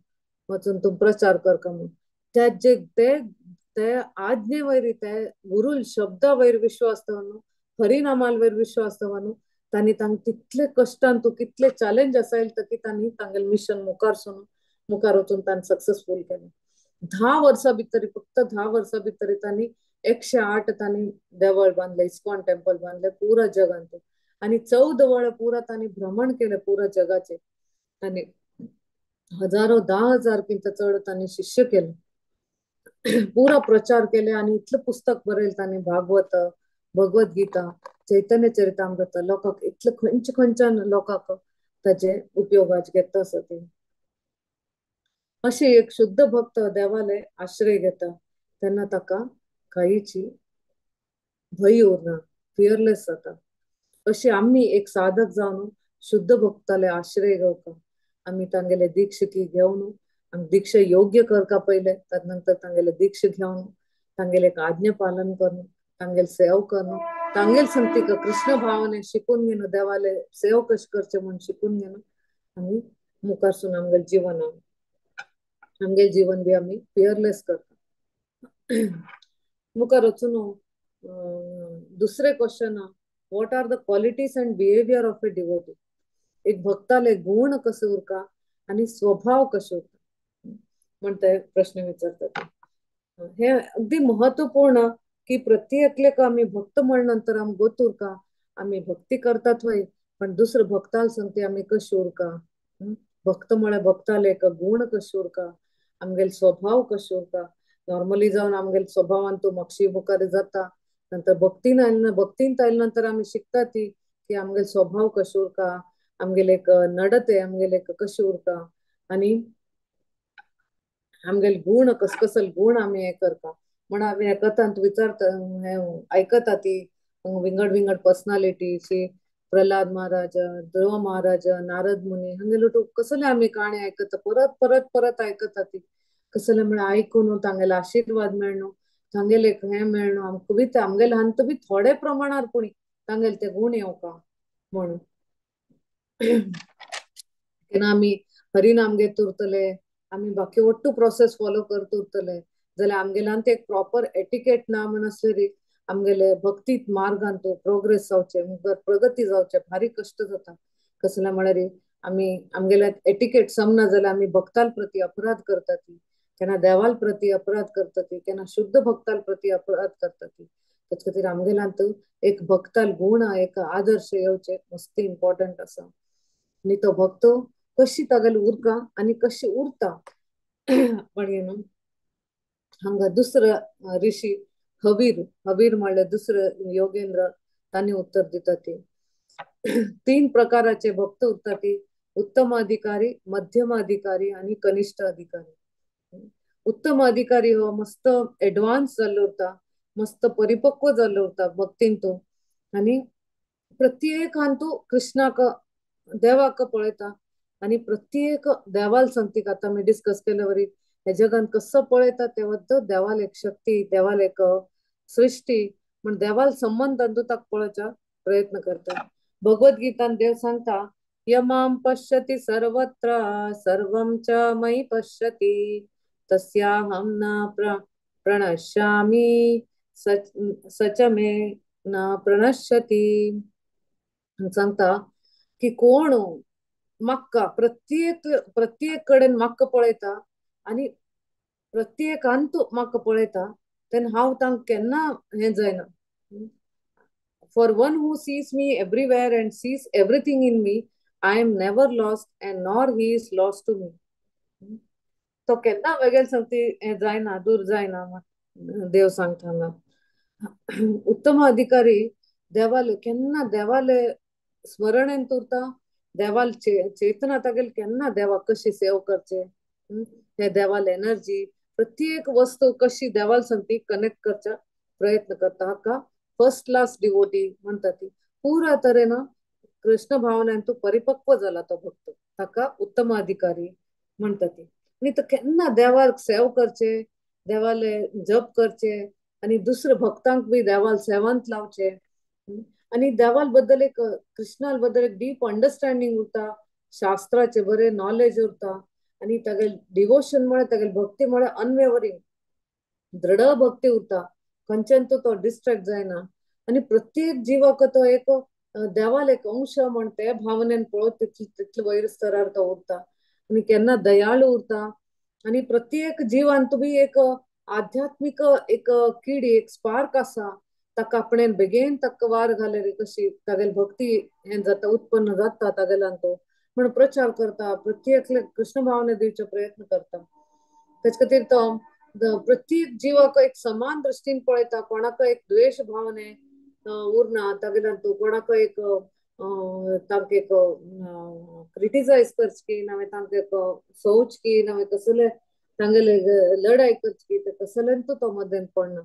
वचून तूं प्रचार करका म्हणून. त्या जे ते आज्ञे वयर ते गुरुल शब्दा वयर विश्वास दवरून हरिनामाल वयर विश्वास दवरून तांणी तांकां कितले कश्टान तूं कितले चॅलेंज आसायल की तांणी तांगेले मिशन मुखार सून मुखार वचून तांणी सक्सेसफूल केलें. 10 वर्सां भितर, फक्त 10 वर्सां भितर तांणी 108 तांणी देवळ बांदले, इस्कॉन टेम्पल बांदले पुरा जगांत आनी 14 वळ पुरा तांणी भ्रमण केलें पुरा जगाचे. तांणी हजारो 10,000 किंत चड तांणी शिष्य केले, पुरा प्रचार केले आनी इतलें पुस्तक बरयलें तांणी, भागवत, भगवद्गीता, चैतन्य चरितामृत, लोकांक इतले खंयचे खंयच्यान लोकांक ताजे उपयोगाचे घेता आसा ते. अशी एक शुद्ध भक्त देवाले आश्रय घेता तेन्ना ताका कांयची भंय उरना, फियरलेस जाता. अशी आमी एक साधक जावन शुद्ध भक्ताले आश्रय घेवका, आमी तांगेले दीक्षकी घेवन आमी दीक्षा योग्य करका पयले, नंतर तांगेले दीक्षा घेवन तांगेले एक आज्ञा पालन करून तांगेले सेव करून तांगेले संगतीक कृष्ण भावने शिकून घेवन देवाले सेव कशें करचे म्हूण शिकून घेवन आमी मुखारसून आमगेले जीवन आमगेले जीवन बी आमी फियरलेस करता. मुखार वचून दुसरे question, what are the qualities and behaviour of a devotee? एक भक्ताले गुण कसे उरका आनी स्वभाव कशे उरता म्हण ते प्रश्न विचारतात. हे अगदी महत्वपूर्ण की प्रत्येकलेक आमी भक्त म्हण नंतर आमी गोत उरका, आमी भक्ती करतात वय, पण दुसरे भक्ताल संगती आमी कशे उरका, भक्त म्हळ्यार भक्ताले एक गुण कशे उरका, आमगेले स्वभाव कशे उरका. नॉर्मली जावन आमगेले स्वभावान तो मातशी मुखार जाता, नंतर भक्तीन आयले, भक्तीन आयले नंतर आमी शिकता ती की आमगेले स्वभाव कशे उरका, आमगेले एक नडते आमगेले एक कशे उरका आनी आमगेले गुण कस कसल गुण आमी हें करता म्हण आमी ह्या कथांत विचारता, हें आयकता ती विंगड विंगड पर्सनालिटीची प्रल्हाद महाराज, ध्रुव महाराज, नारद मुनी हांगेले कसले आमी काणी आयकता, परत परत परत आयकता ती. कसले म्हळ्यार आयकून तांगेले आशिर्वाद मेळ्ळो, तांगेले हें मेळ्ळो, आमकां बी आमगेले हांत बी थोडे प्रमाणार पुणी तांगेले ते गूण येवका म्हणून. केन्ना आमी हरिनाम घेत उरतले, आमी बाकी ಒಟ್ಟು प्रोसेस फॉलो करत उरतले जाल्यार आमगेल्यान ते एक प्रॉपर एटिकेट ना म्हण आसलें आमगेले भक्तीत मार्गान तो प्रोग्रेस जावचे, मुखार प्रगती जावचे भारी कश्ट जाता. कसले म्हळ्यार आमी आमगेल्या एटिकेट समना जाल्यार आमी भक्ताल प्रती अपराध करता ती, केन्ना देवाल प्रती अपराध करता ती, केन्ना शुद्ध भक्ताल प्रती अपराध करता ती. तेच खातीर आमगेल्यांत एक भक्ताल गुण एक आदर्श येवचे मस्ती इम्पॉर्टंट आसा. आनी तो भक्त कशी तागेली उरका आनी कशी उरता पण न्हू. हांगा दुसरो ऋषी हबीर, हबीर म्हणल्यार दुसरो योगेंद्र, तांणी उत्तर दिता ती. तीन प्रकाराचे भक्त उरता ती, उत्तम अधिकारी, मध्यम अधिकारी आनी कनिष्ठ अधिकारी. उत्तम अधिकारी हो मस्त एडवान्स जाल्लो उरता, मस्त परिपक्व जाल्लो उरता भक्तीन तो, आनी प्रत्येकान तो कृष्णाक देवाक पळयता आनी प्रत्येक देवाल संगतीक आतां आमी डिस्कस केले वरी ह्या जगान कसो पळयता तेवा देवाल एक शक्ती, देवाल एक सृष्टी म्हण देवाल संबंधान तो ताका पळोवचा प्रयत्न करता. भगवद्गीतान देव सांगता, यमां पश्यति सर्वत्र सर्वं च मयि पश्यति तस्याहं न प्रणश्यामि स च मे न प्रणश्यति. सांगता की कोण म्हाका प्रत्येक प्रत्येक कडेन म्हाका पळयता आनी प्रत्येकान तो म्हाका पळयता तेन्ना हांव तांकां केन्ना हें जायना. For one who sees me everywhere and sees everything in me, I am never lost and nor he is lost to me. तो केन्ना वेगळे सांगती हें जायना, दूर जायना देव सांगता हांगा. उत्तम अधिकारी देवाले केन्ना देवाले स्मरणेन उरता, देवाल चेतना तागेले केन्ना देवाक कशी सेव करचे, हे देवाल एनर्जी प्रत्येक वस्तू कशी देवाल संगती कनेक्ट करचा प्रयत्न करता. हाका फर्स्ट क्लास डिवोटी म्हणटा ती. पुरा तरेन कृष्ण भावनेन तो परिपक्व जाला तो भक्त, ताका उत्तम अधिकारी म्हणटा ती. आनी तो केन्ना देवाक सेव करचे, देवाले जप करचे आनी दुसरे भक्तांक बी देवाल सेवांत लावचे आनी देवाल बद्दल एक कृष्णा बद्दल एक डीप अंडरस्टँडींग उरता, शास्त्राचे बरे नॉलेज उरता आनी तागेले डिवोशन म्हळ्यार तागेले भक्ती म्हळ्यार अनवेवरिंग दृढ भक्ती उरता, खंयच्यान तो डिस्ट्रॅक्ट जायना आनी प्रत्येक जिवाक तो एक देवाल एक अंश म्हण ते भावनेन पळोवत तितले तितले वयर स्तरार तो उरता आनी केन्ना दयाळू उरता आनी प्रत्येक जिवान बी एक आध्यात्मीक एक किडी एक स्पार्क आसा, ताका आपणेन बेगीन ताका वार घाल्यार कशी तागेली भक्ती हें जाता, उत्पन्न जाता तागेल्यान तो म्हण प्रचार करता, प्रत्येक कृष्ण भावने दिवचो प्रयत्न करता. तेच खातीर तो प्रत्येक जिवाक एक समान दृश्टीन पळयता, कोणाक एक द्वेश भावने उरना तागेल्यान तो, कोणाक एक तांकां एक क्रिटिसायज करची नावें तांकां एक सोवची नावें कसले तांगेले लढाय करची ते कसल्यान तो मदेन पडना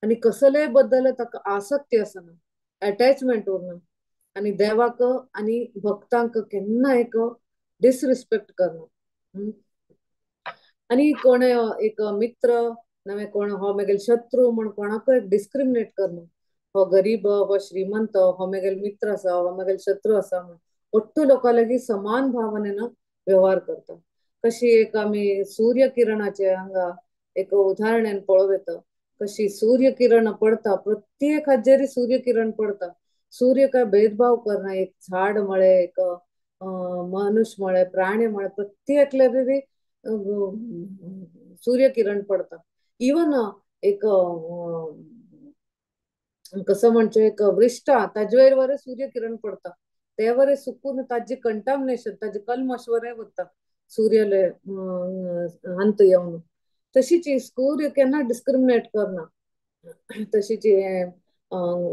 आनी कसले बद्दल ताका आसक्ती आसना, एटॅचमेंट उरना आनी देवाक आनी भक्तांक केन्ना एक डिसरिस्पेक्ट करना. आनी कोण एक मित्र नवे कोण हो मेगेले शत्रू म्हण कोणाक एक डिस्क्रिमिनेट करना, हो गरीब हो श्रीमंत हो मेगेले मित्र आसा हो मेगेले शत्रू आसा म्हण ಒಟ್ಟು लोकां लागीं समान भावनेन व्यवहार करता. कशी एक आमी सूर्य किरणाचे हांगा एक उदाहरण पळोवं येता, कशी सूर्य किरण पडता प्रत्येक हाजेर सूर्य किरण पडता, सूर्य काय भेदभाव करना, एक झाड म्हळे एक मनुष्य म्हळे प्राणी म्हळे प्रत्येकले बी सूर्य किरण पडता. इवन एक कसं म्हणचे एक वृष्टा ताजे वरे सूर्य किरण पडता ते वरे सुकून ताजे कंटामिनेशन ताजे कल्मश वरे वता सूर्याले अंत येवन. तशीच सूर्य केन्ना डिस्क्रिमिनेट करना, तशीच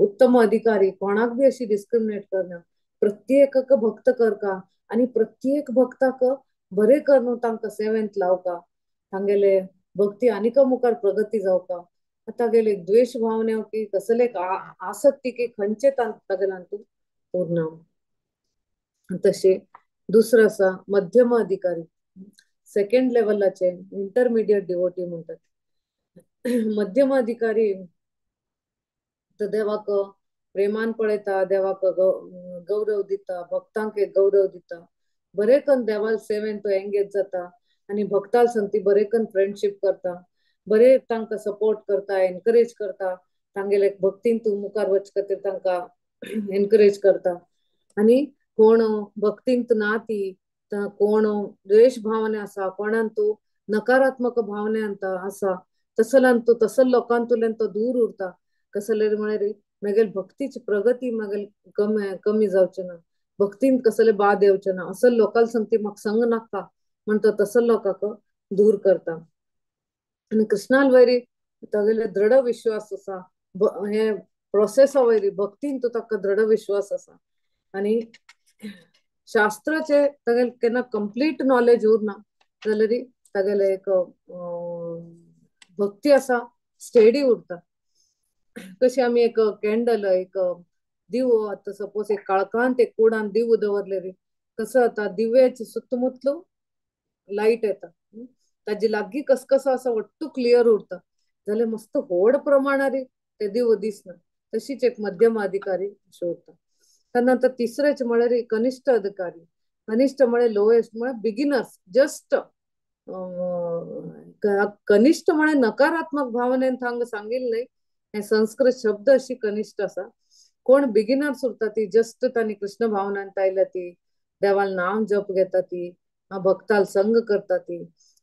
उत्तम अधिकारी कोणाक बी अशी डिस्क्रिमिनेट करना, प्रत्येकाक भक्त करका आनी प्रत्येक भक्ताक बरें करून तांकां सेवेंत लावका, तांगेले भक्ती आनीक मुखार प्रगती जावका तागेले द्वेश भावने की कसले आसक्ती की खंयचे तागेल्यान तूं उरना. तशें दुसरो आसा मध्यम अधिकारी, सेकंड लेवलाचे इंटरमिडिएट डिवोटी म्हणटात. मध्यम अधिकारी तो देवाक प्रेमान पळयता, देवाक गौरव दिता, भक्तांक एक गौरव दिता, बरे कन देवाल सेवेन तो एंगेज जाता आनी भक्ताल संगती बरे कन फ्रेंडशीप करता, बरे तांकां सपोर्ट करता, एनकरेज करता, तांगेले भक्तीन तूं मुखार वच खातीर तांकां एनकरेज करता. आनी कोण भक्तींत ना ती, कोण द्वेश भावने आसा, कोणान तूं नकारात्मक भावने आसा, तसल्यान तूं तसल लोकांतल्यान तो दूर उरता. कसले म्हळ्यार मागीर भक्तीची प्रगती मागीर कमी कमी जावचे ना, भक्तीन कसले बाद येवचे ना, असं लोकांक संगती म्हाका संग नाका म्हण तो तसल लोकांक दूर करता. आनी कृष्णाल वयरी तागेले दृढ विश्वास आसा, हे प्रोसेसा वयरी भक्तीन तो ताका दृढ विश्वास आसा. आनी शास्त्राचे तागेले केन्ना कंप्लीट नॉलेज उरना जाल्यार तागेले एक भक्ती आसा स्टेडी उरता. कशी आमी एक कॅन्डल, एक दिवो, आतां सपोज एक काळखांत एक कुडान दिवो दवरले कसो जाता, दिव्याचे सुत्तमुतलो लायट येता, ताजे लागीं कसकसो आसा वट्टू क्लियर उरता, जाल्यार मस्त व्हड प्रमाणार ते दिवो दिसना. तशीच एक मध्यम अधिकारी अशें उरता. तेन्ना आतां तिसरेच म्हळ्यार कनिश्ठ अधिकारी. कनिश्ठ म्हळ्यार लोएस्ट म्हळ्यार बिगिनर्स, जस्ट कनिश्ठ म्हळ्यार नकारात्मक भावनेन हांगा सांगिल्लें न्हय, हे संस्कृत शब्द अशी कनिश्ठ आसा. कोण बिगिनर्स उरता ती जस्ट तांणी कृष्ण भावनांत आयल्या ती, देवाल नाम जप घेता ती, भक्ताल संग करता ती,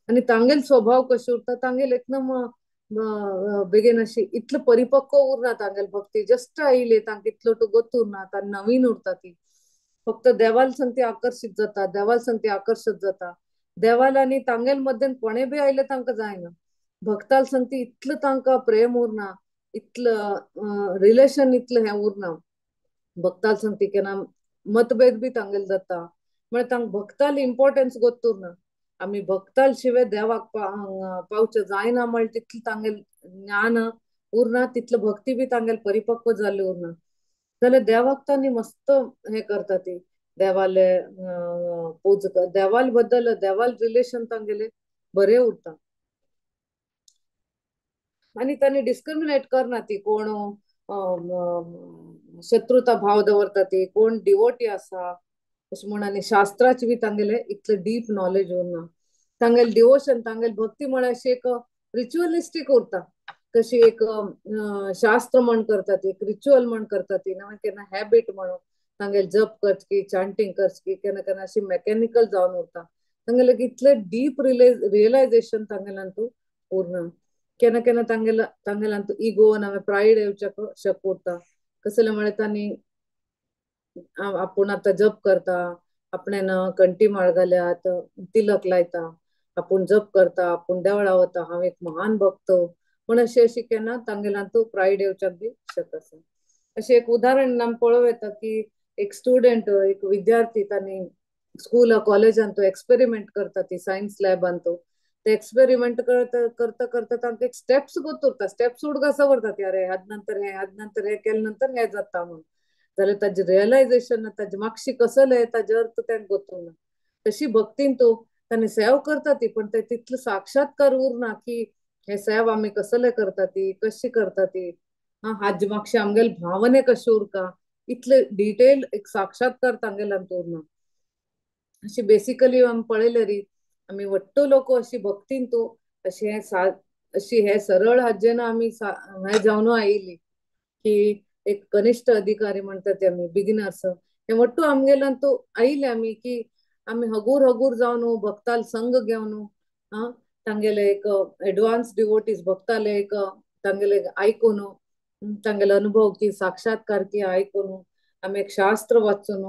आनी तांगेल स्वभाव कशें उरता, तांगेल एकदम बेगीन अशी इतलो परिपक्व उरना, तांगेल भक्ती जस्ट आयली तांकां इतलो टू गोत उरना, तांकां नवीन उरता ती, फक्त देवाल संगती आकर्शीत जाता, देवाल संगती आकर्शीत जाता, देवाल आनी तांगेल मद्देन कोणे बी आयले तांकां जायना. भक्ताल संगती इतलो तांकां प्रेम उरना, इतलं रिलेशन इतलें हें उरना, भक्ताल संगती केन्ना मतभेद बी तांगेल जाता, म्हळ्यार तांकां भक्ताल इम्पोर्टन्स गोत्त उरना. आमी भक्ताल शिवाय देवाक पावचें जायना म्हळ्यार तितलें तांगेल ज्ञान उरना, तितलें भक्ती बी तांगेल परिपक्व जाल्ली उरना. जाल्यार देवाक तांणी मस्त हें करता ती, देवाले पूज, देवाल बद्दल देवाल रिलेशन तांगेले बरें उरता. आनी तांणी डिस्क्रिमिनेट करना ती, कोण शत्रुता भाव दवरता ती, कोण डिवोटी आसा अशें म्हण. आनी शास्त्राची बी तांगेले इतलें डीप नॉलेज उरना, तांगेले डिवोशन तांगेले भक्ती म्हळ्यार अशी एक रिच्युअलिस्टीक उरता, कशी एक शास्त्र म्हण करता ती, एक रिच्युअल म्हण करता ती, ना केन्ना हॅबिट म्हणून तांगेले जप करची, चांटींग करची, केन्ना केन्ना अशी मेकॅनिकल जावन उरता. तांगेले इतलें डीप रियलायजेशन तांगेल्यान तूं उरना. केन्ना केन्ना तांगेल्यान तूं इगो ना प्रायड येवच्याक शक उरता. कसलें म्हळ्यार तांणी आपूण आतां जप करता, आपणें कंठी माळ घाल्यात, तिलक लायता, आपूण जप करता, आपूण देवळा वता, हांव एक महान भक्त म्हण अशें अशी केन्ना तांगेल्यान तूं प्रायड येवच्याक बी शक आसा. अशें एक उदाहरण आमी पळोवं येता की एक स्टुडंट, एक विद्यार्थी तांणी स्कूल कॉलेजान तो एक्सपेरिमेंट करता ती सायन्स लॅबान, तो ते एक्सपेरिमेंट करता करता करता तांकां एक स्टेप्स गोत उरता, स्टेप्स उडगासा उरता ती, अरे हाज नंतर हें, हाज नंतर हें केले नंतर हें जाता म्हूण. जाल्यार ताजें रियलायजेशन ताजे मागशी कसलें ताजे अर्थ तांकां गोत उरना. तशी भक्तीन तो तांणी सेव करता ती, पण ते तितलो साक्षात्कार उरना की हे सेव आमी कसले करता ती, कशी करता ती, हाजे मागशी आमगेले भावने कशे उरता, इतले डिटेल एक साक्षात्कार तांगेल्यान उरना. अशी बेसिकली आमी पळयले री आमी वट्टो लोक अशी भक्तीन तूं अशी हे अशी हे सरळ हाजेन आमी हें जावन आयिल्ली की एक कनिश्ठ अधिकारी म्हणटा ते आमी बिगिनर्स, हे वट्टू आमगेल्यान तूं आयिल्ले आमी की आमी हगूर हगूर जावन भक्ताल संग घेवन तांगेले एक एडवान्स डिवोटीज भक्ताले एक तांगेले आयकून तांगेले अनुभव की साक्षात्कार की आयकून आमी एक शास्त्र वाचून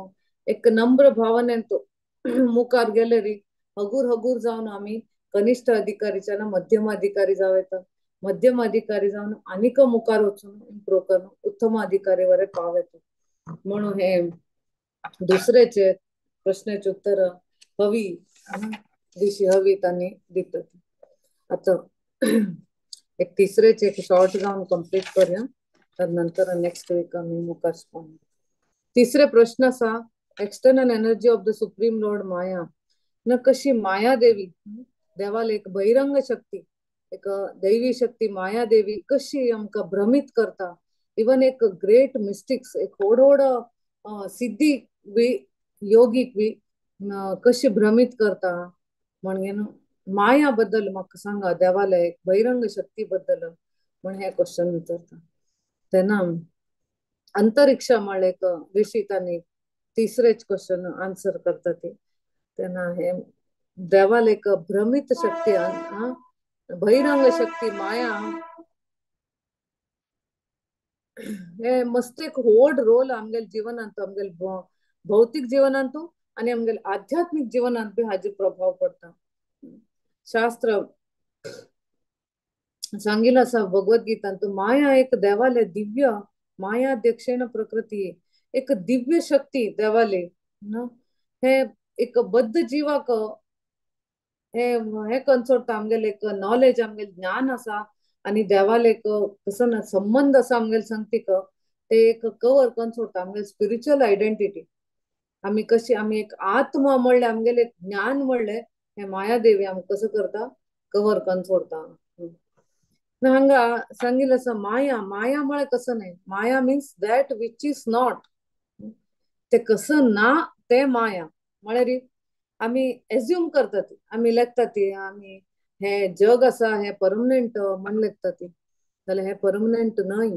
एक नम्र भावनेन तो मुखार गेले री हगूर हगूर जावन आमी कनिश्ठ अधिकारीच्यान मध्यम अधिकारी जावं येता, मध्यम अधिकारी जावन आनीक मुखार वचून इम्प्रूव करून उत्तम अधिकारी वरे पाव येता. म्हणून हे दुसरेचे प्रश्नाचे उत्तर हवी दिशी हवी तांणी दितात. आतां एक तिसरेच एक शॉर्ट जावन कंप्लीट करूया, तर नंतर नेक्स्ट वीक आमी मुखार पळोवया. तिसरे प्रश्न आसा external energy of the supreme lord Maya न कशी माया देवी देवाल एक बहिरंग शक्ती, एक दैवी शक्ती माया देवी कशी आमकां भ्रमीत करता. इवन एक ग्रेट मिस्टिक्स, एक व्हड व्हड सिद्धी बी योगीक बी कशी भ्रमीत करता म्हणजे न्हू माया बद्दल म्हाका सांगा, देवाले एक बहिरंग शक्ती बद्दल म्हण हे क्वेश्चन विचारता. तेन्ना अंतरिक्षा म्हळ्यार एक ऋषी तांणी तिसरेच क्वेश्चन आन्सर करता ती. तेन्ना हे देवाल एक भ्रमीत शक्ती, बहिरंग शक्ती माया हे मस्त एक व्हड रोल आमगेले जिवनांत, आमगेले भौतीक जिवनांत आनी आमगेले आध्यात्मीक जिवनांत बी हाजो प्रभाव पडटा. शास्त्र सांगिल्लें आसा भगवद्गीतांत, माया एक देवाले दिव्य माया दक्षिण प्रकृती एक दिव्य शक्ती देवाले हे एक बद्ध जिवाक हे हे कन्सोर्ट आमगेले एक नॉलेज, आमगेले ज्ञान आसा आनी देवाले एक कसो ना संबंध आसा आमगेले संगतीक, ते एक कवर कन्सोर्ट आमगेले स्पिरिच्युअल आयडेंटिटी. आमी कशी आमी एक आत्मा म्हणलें, आमगेले ज्ञान म्हणलें हे मायादेवी आमकां कसो करता कवर करून सोडता. हांगा सांगिल्लें आसा माया, माया म्हळ्यार कसो न्हय, Maya means that which is not, ते कसं ना ते माया. म्हळ्यार आमी एज्युम करता ती, आमी लेखता ती, आमी हे जग आसा हे परमनंट म्हण लेखता ती, जाल्यार हे परमनंट न्हय,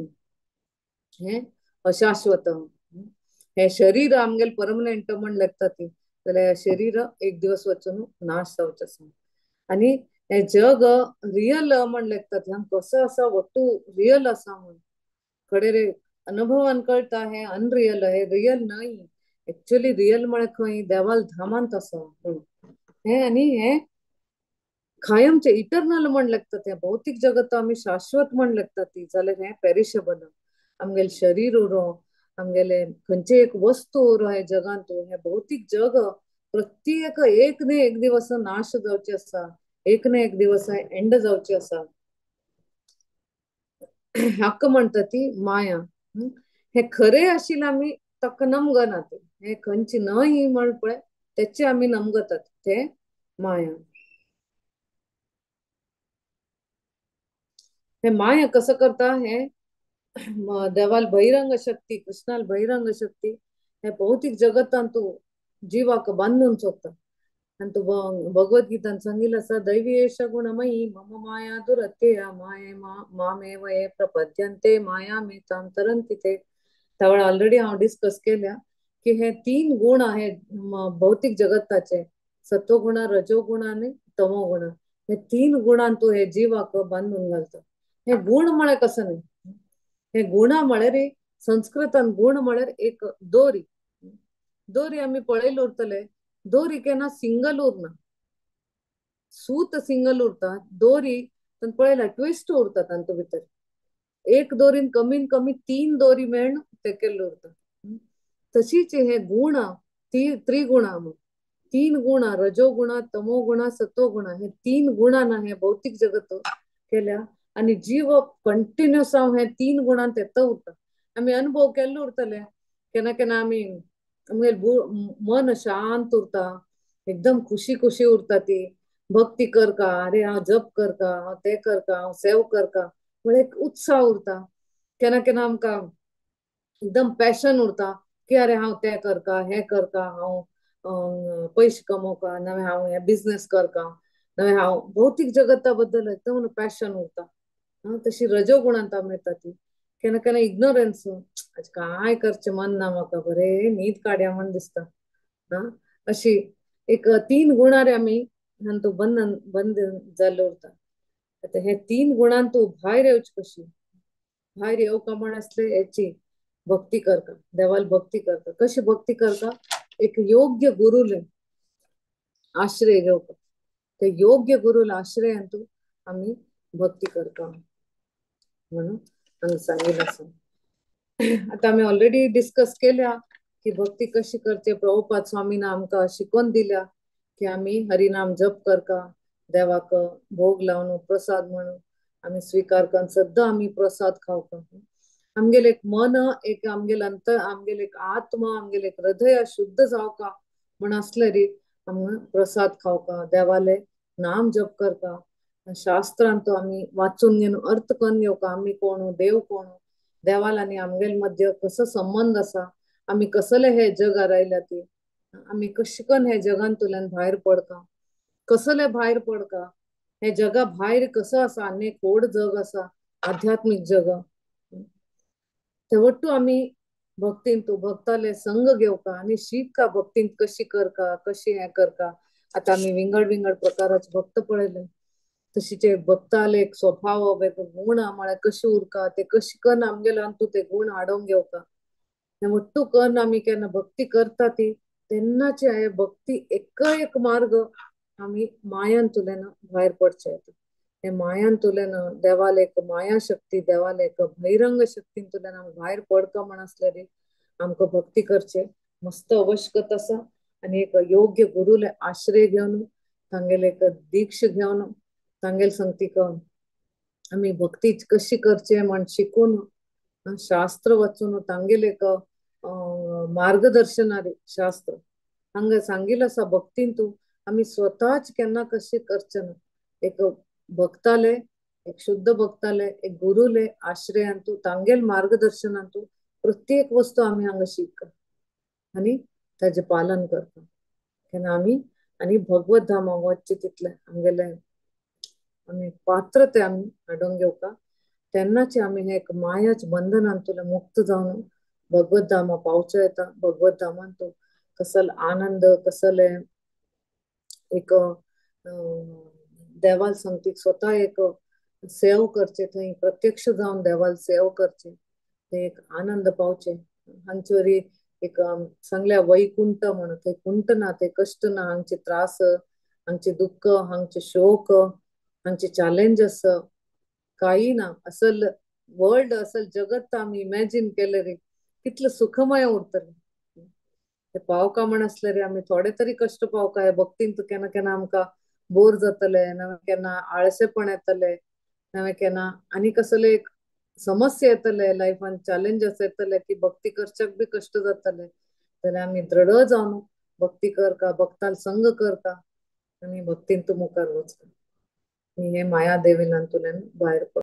हे अशाश्वत. हे शरीर आमगेले परमनंट म्हण लेखता ती, जाल्यार शरीर एक दिवस वचून नाश जावचें आसा. आनी हे जग रियल म्हण लेखतात, हांगा कसो आसा वट्टू रियल आसा म्हण, खडे रे अनुभवान कळटा हे अनरियल, हे रियल न्हय. एक्चुअली रियल म्हळ्यार खंय देवाल धामांत आसा म्हणून हे. आनी हे कायमचे इटरनल म्हण लेखतात, हे भौतीक जगत आमी शाश्वत म्हण लेखतात ती, जाल्यार हे पेरिशेबल. आमगेले शरीर उरो, आमगेले खंयचे एक वस्तू उरो हे जगांत, हे भौतीक जग प्रत्येक एक न्ही एक दिवस नाश जावचे आसा, एक ना एक दिवस एंड जावचे आसा. हक्क म्हणटा ती माया. हे खरे आशिल्ले आमी ताका नमगनात, हे खंयची न्हय म्हण पळय तेचे आमी नमगतात ते माया. हे माया कसं करता, हे देवाल बहिरंग शक्ती, कृष्णाल बहिरंग शक्ती हे भौतीक जगतांत जिवाक बांदून सोदता. आनी तूं भगवद्गीतान सांगिल्लें आसा दैवी एष गुणमयी मम माया दुरत्यया माये मामेव ये प्रपद्यन्ते मायामेतां तरन्ति ते. त्या वेळार ऑलरेडी हांव डिस्कस केल्या की हे तीन गुण आहे भौतीक जगताचे, सत्वगुण, रजोगुण आनी तमोगुण. हे तीन गुणान तूं हे जिवाक बांदून घालता. हे गुण म्हळ्यार कसं न्हय, हे गुणा म्हळ्यार संस्कृतान गुण म्हळ्यार एक दोरी. दोरी आमी पळयले उरतले, दोरी केन्ना सिंगल उरना, सूत सिंगल उरता, दोरी पळयला ट्विस्ट उरता तांतू भितर. एक दोरीन कमीन कमी तीन दोरी मेळून ते केल्ले उरता. तशीच हे गुण ती त्रिगुणा, तीन गुणा रजोगुणा, तमोगुणा, सत्वगुणा, हे तीन गुणां हे भौतीक जगत केल्या आनी जीव कंटिन्युअस हांव हे तीन गुणांत येता उरता. आमी अनुभव केल्ले उरतले, केन्ना केन्ना आमी आमगेले मन शांत उरता, एकदम खुशी खुशी उरता ती, भक्ती करका, अरे हांव जप करका, हांव ते करका, हांव सेव करका म्हळ्यार एक उत्साह उरता. केन्ना केन्ना आमकां एकदम पॅशन उरता की अरे हांव तें करका, हें करका, हांव पयशे कमोवका, नवें हांव हें बिजनेस करका, नवें हांव भौतीक जगता बद्दल एकदम पॅशन उरता. तशी रजोगुणांत आमी येता ती. केन्ना केन्ना इग्नोरन्स, आज काय करचें मन ना म्हाका, बरें न्हीद काडया म्हण दिसता. अशी एक तीन गुणां रे आमी तांतू बंधन बंद जाल्ले उरता. आतां हे तीन गुणान तूं भायर येवची कशी, भायर येवका म्हण आसले हेची भक्ती करका, देवाल भक्ती करका. कशी भक्ती करका, एक योग्य गुरुले आश्रय घेवका, ते योग्य गुरुले आश्रयान तूं आमी भक्ती करका म्हणून हांगा सांगिल्लें आसा. आतां आमी ऑलरेडी डिस्कस केल्या की भक्ती कशी करचे. प्रभुपाद स्वामीन आमकां शिकोवन दिल्या की आमी हरिनाम जप करका, देवाक भोग लावन प्रसाद म्हणून आमी स्वीकार करून सद्दां आमी प्रसाद खावका. आमगेले एक मन, एक आमगेले अंतर, आमगेले एक आत्मा, आमगेले एक हृदय शुद्ध जावका म्हण आसले री आमी प्रसाद खावका, देवाले नाम जप करता, शास्त्रांत तो आमी वाचून घेवन अर्थ करून घेवका, आमी कोण, देव कोण, देवाल आनी आमगेले मध्य कसो संबंद आसा, आमी कसले हे जग आरायल्या ती, आमी कशें करून हे जगांतल्यान भायर पडका, कसले भायर पडका, हे जगा भायर कसो आसा, आनी एक व्हड जग आसा आध्यात्मीक जग, ते वट्टू आमी भक्तीन तूं भक्ताले संग घेवका आनी शिकका भक्तीन कशी करका, कशी हें करका. आतां आमी विंगड विंगड प्रकाराचे भक्त पळयले, तशीच एक भक्ताले एक स्वभाव, एक गुण म्हळ्यार कशी उरका, ते कशी करून आमगेले अंतू ते गुण हाडोवंक घेवका. हे वट्टू करून आमी केन्ना भक्ती करता ती तेन्नाची हे भक्ती एक एक मार्ग आमी मायांतुल्यान भायर पडचे. हे मायांतुल्यान देवाले एक माया शक्ती, देवाले एक बहिरंग शक्तींतुल्यान आमी भायर पडका म्हण आसल्यार आमकां भक्ती करचे मस्त आवश्यकता आसा. आनी एक योग्य गुरुले आश्रय घेवन, तांगेले एक दीक्ष घेवन, तांगेले संगती आमी भक्ती कशी करचे म्हण शिकून, शास्त्र वाचून, तांगेले एक मार्गदर्शनारी शास्त्र हांगा सांगिल्लें आसा. भक्तीन तूं आमी स्वताच केन्ना कशें करचे ना, एक भक्ताले, एक शुद्ध भक्ताले, एक गुरुले आश्रयान तूं तांगेल मार्गदर्शनान तूं प्रत्येक वस्तू आमी हांगा शिकता आनी ताजें पालन करता. केन्ना आमी आनी भगवत धामा वचचें तितलें आमगेले आमी पात्र ते आमी हाडून घेवका, तेन्नाच आमी हे एक मायाच बंधनांतल्यान मुक्त जावन भगवत धामा पावचो येता. भगवत धामान तूं कसल आनंद, कसले एक देवाल संगतीक स्वता एक सेव करचे, थंय प्रत्यक्ष जावन देवाल सेव करचे, ते एक आनंद पावचे. हांचे वरी एक सांगल्या वैकुंठ म्हणून, थंय कुंठ ना, थंय कश्ट ना, हांगचे त्रास, हांगचे दुःख, हांगचे शोक, हांगचे चॅलेंजस काही ना. असल वर्ल्ड, असल जगत आमी इमॅजीन केले रे कितले सुखमय उरतले. ते पावका म्हण आसले रे आमी थोडे तरी कश्ट पावका. हे भक्तीन तूं केन्ना केन्ना आमकां बोर जातले, नवे केन्ना आळसेपण येतले, नवे केन्ना आनी कसले एक समस्या येतले, लायफान चॅलेंजस येतले की भक्ती करच्याक बी कश्ट जातले. जाल्यार आमी दृढ जावन भक्ती करका, भक्ताल संग करता आनी भक्तीन तूं मुखार वचका आनी हे माया देवीनांतल्यान भायर पड.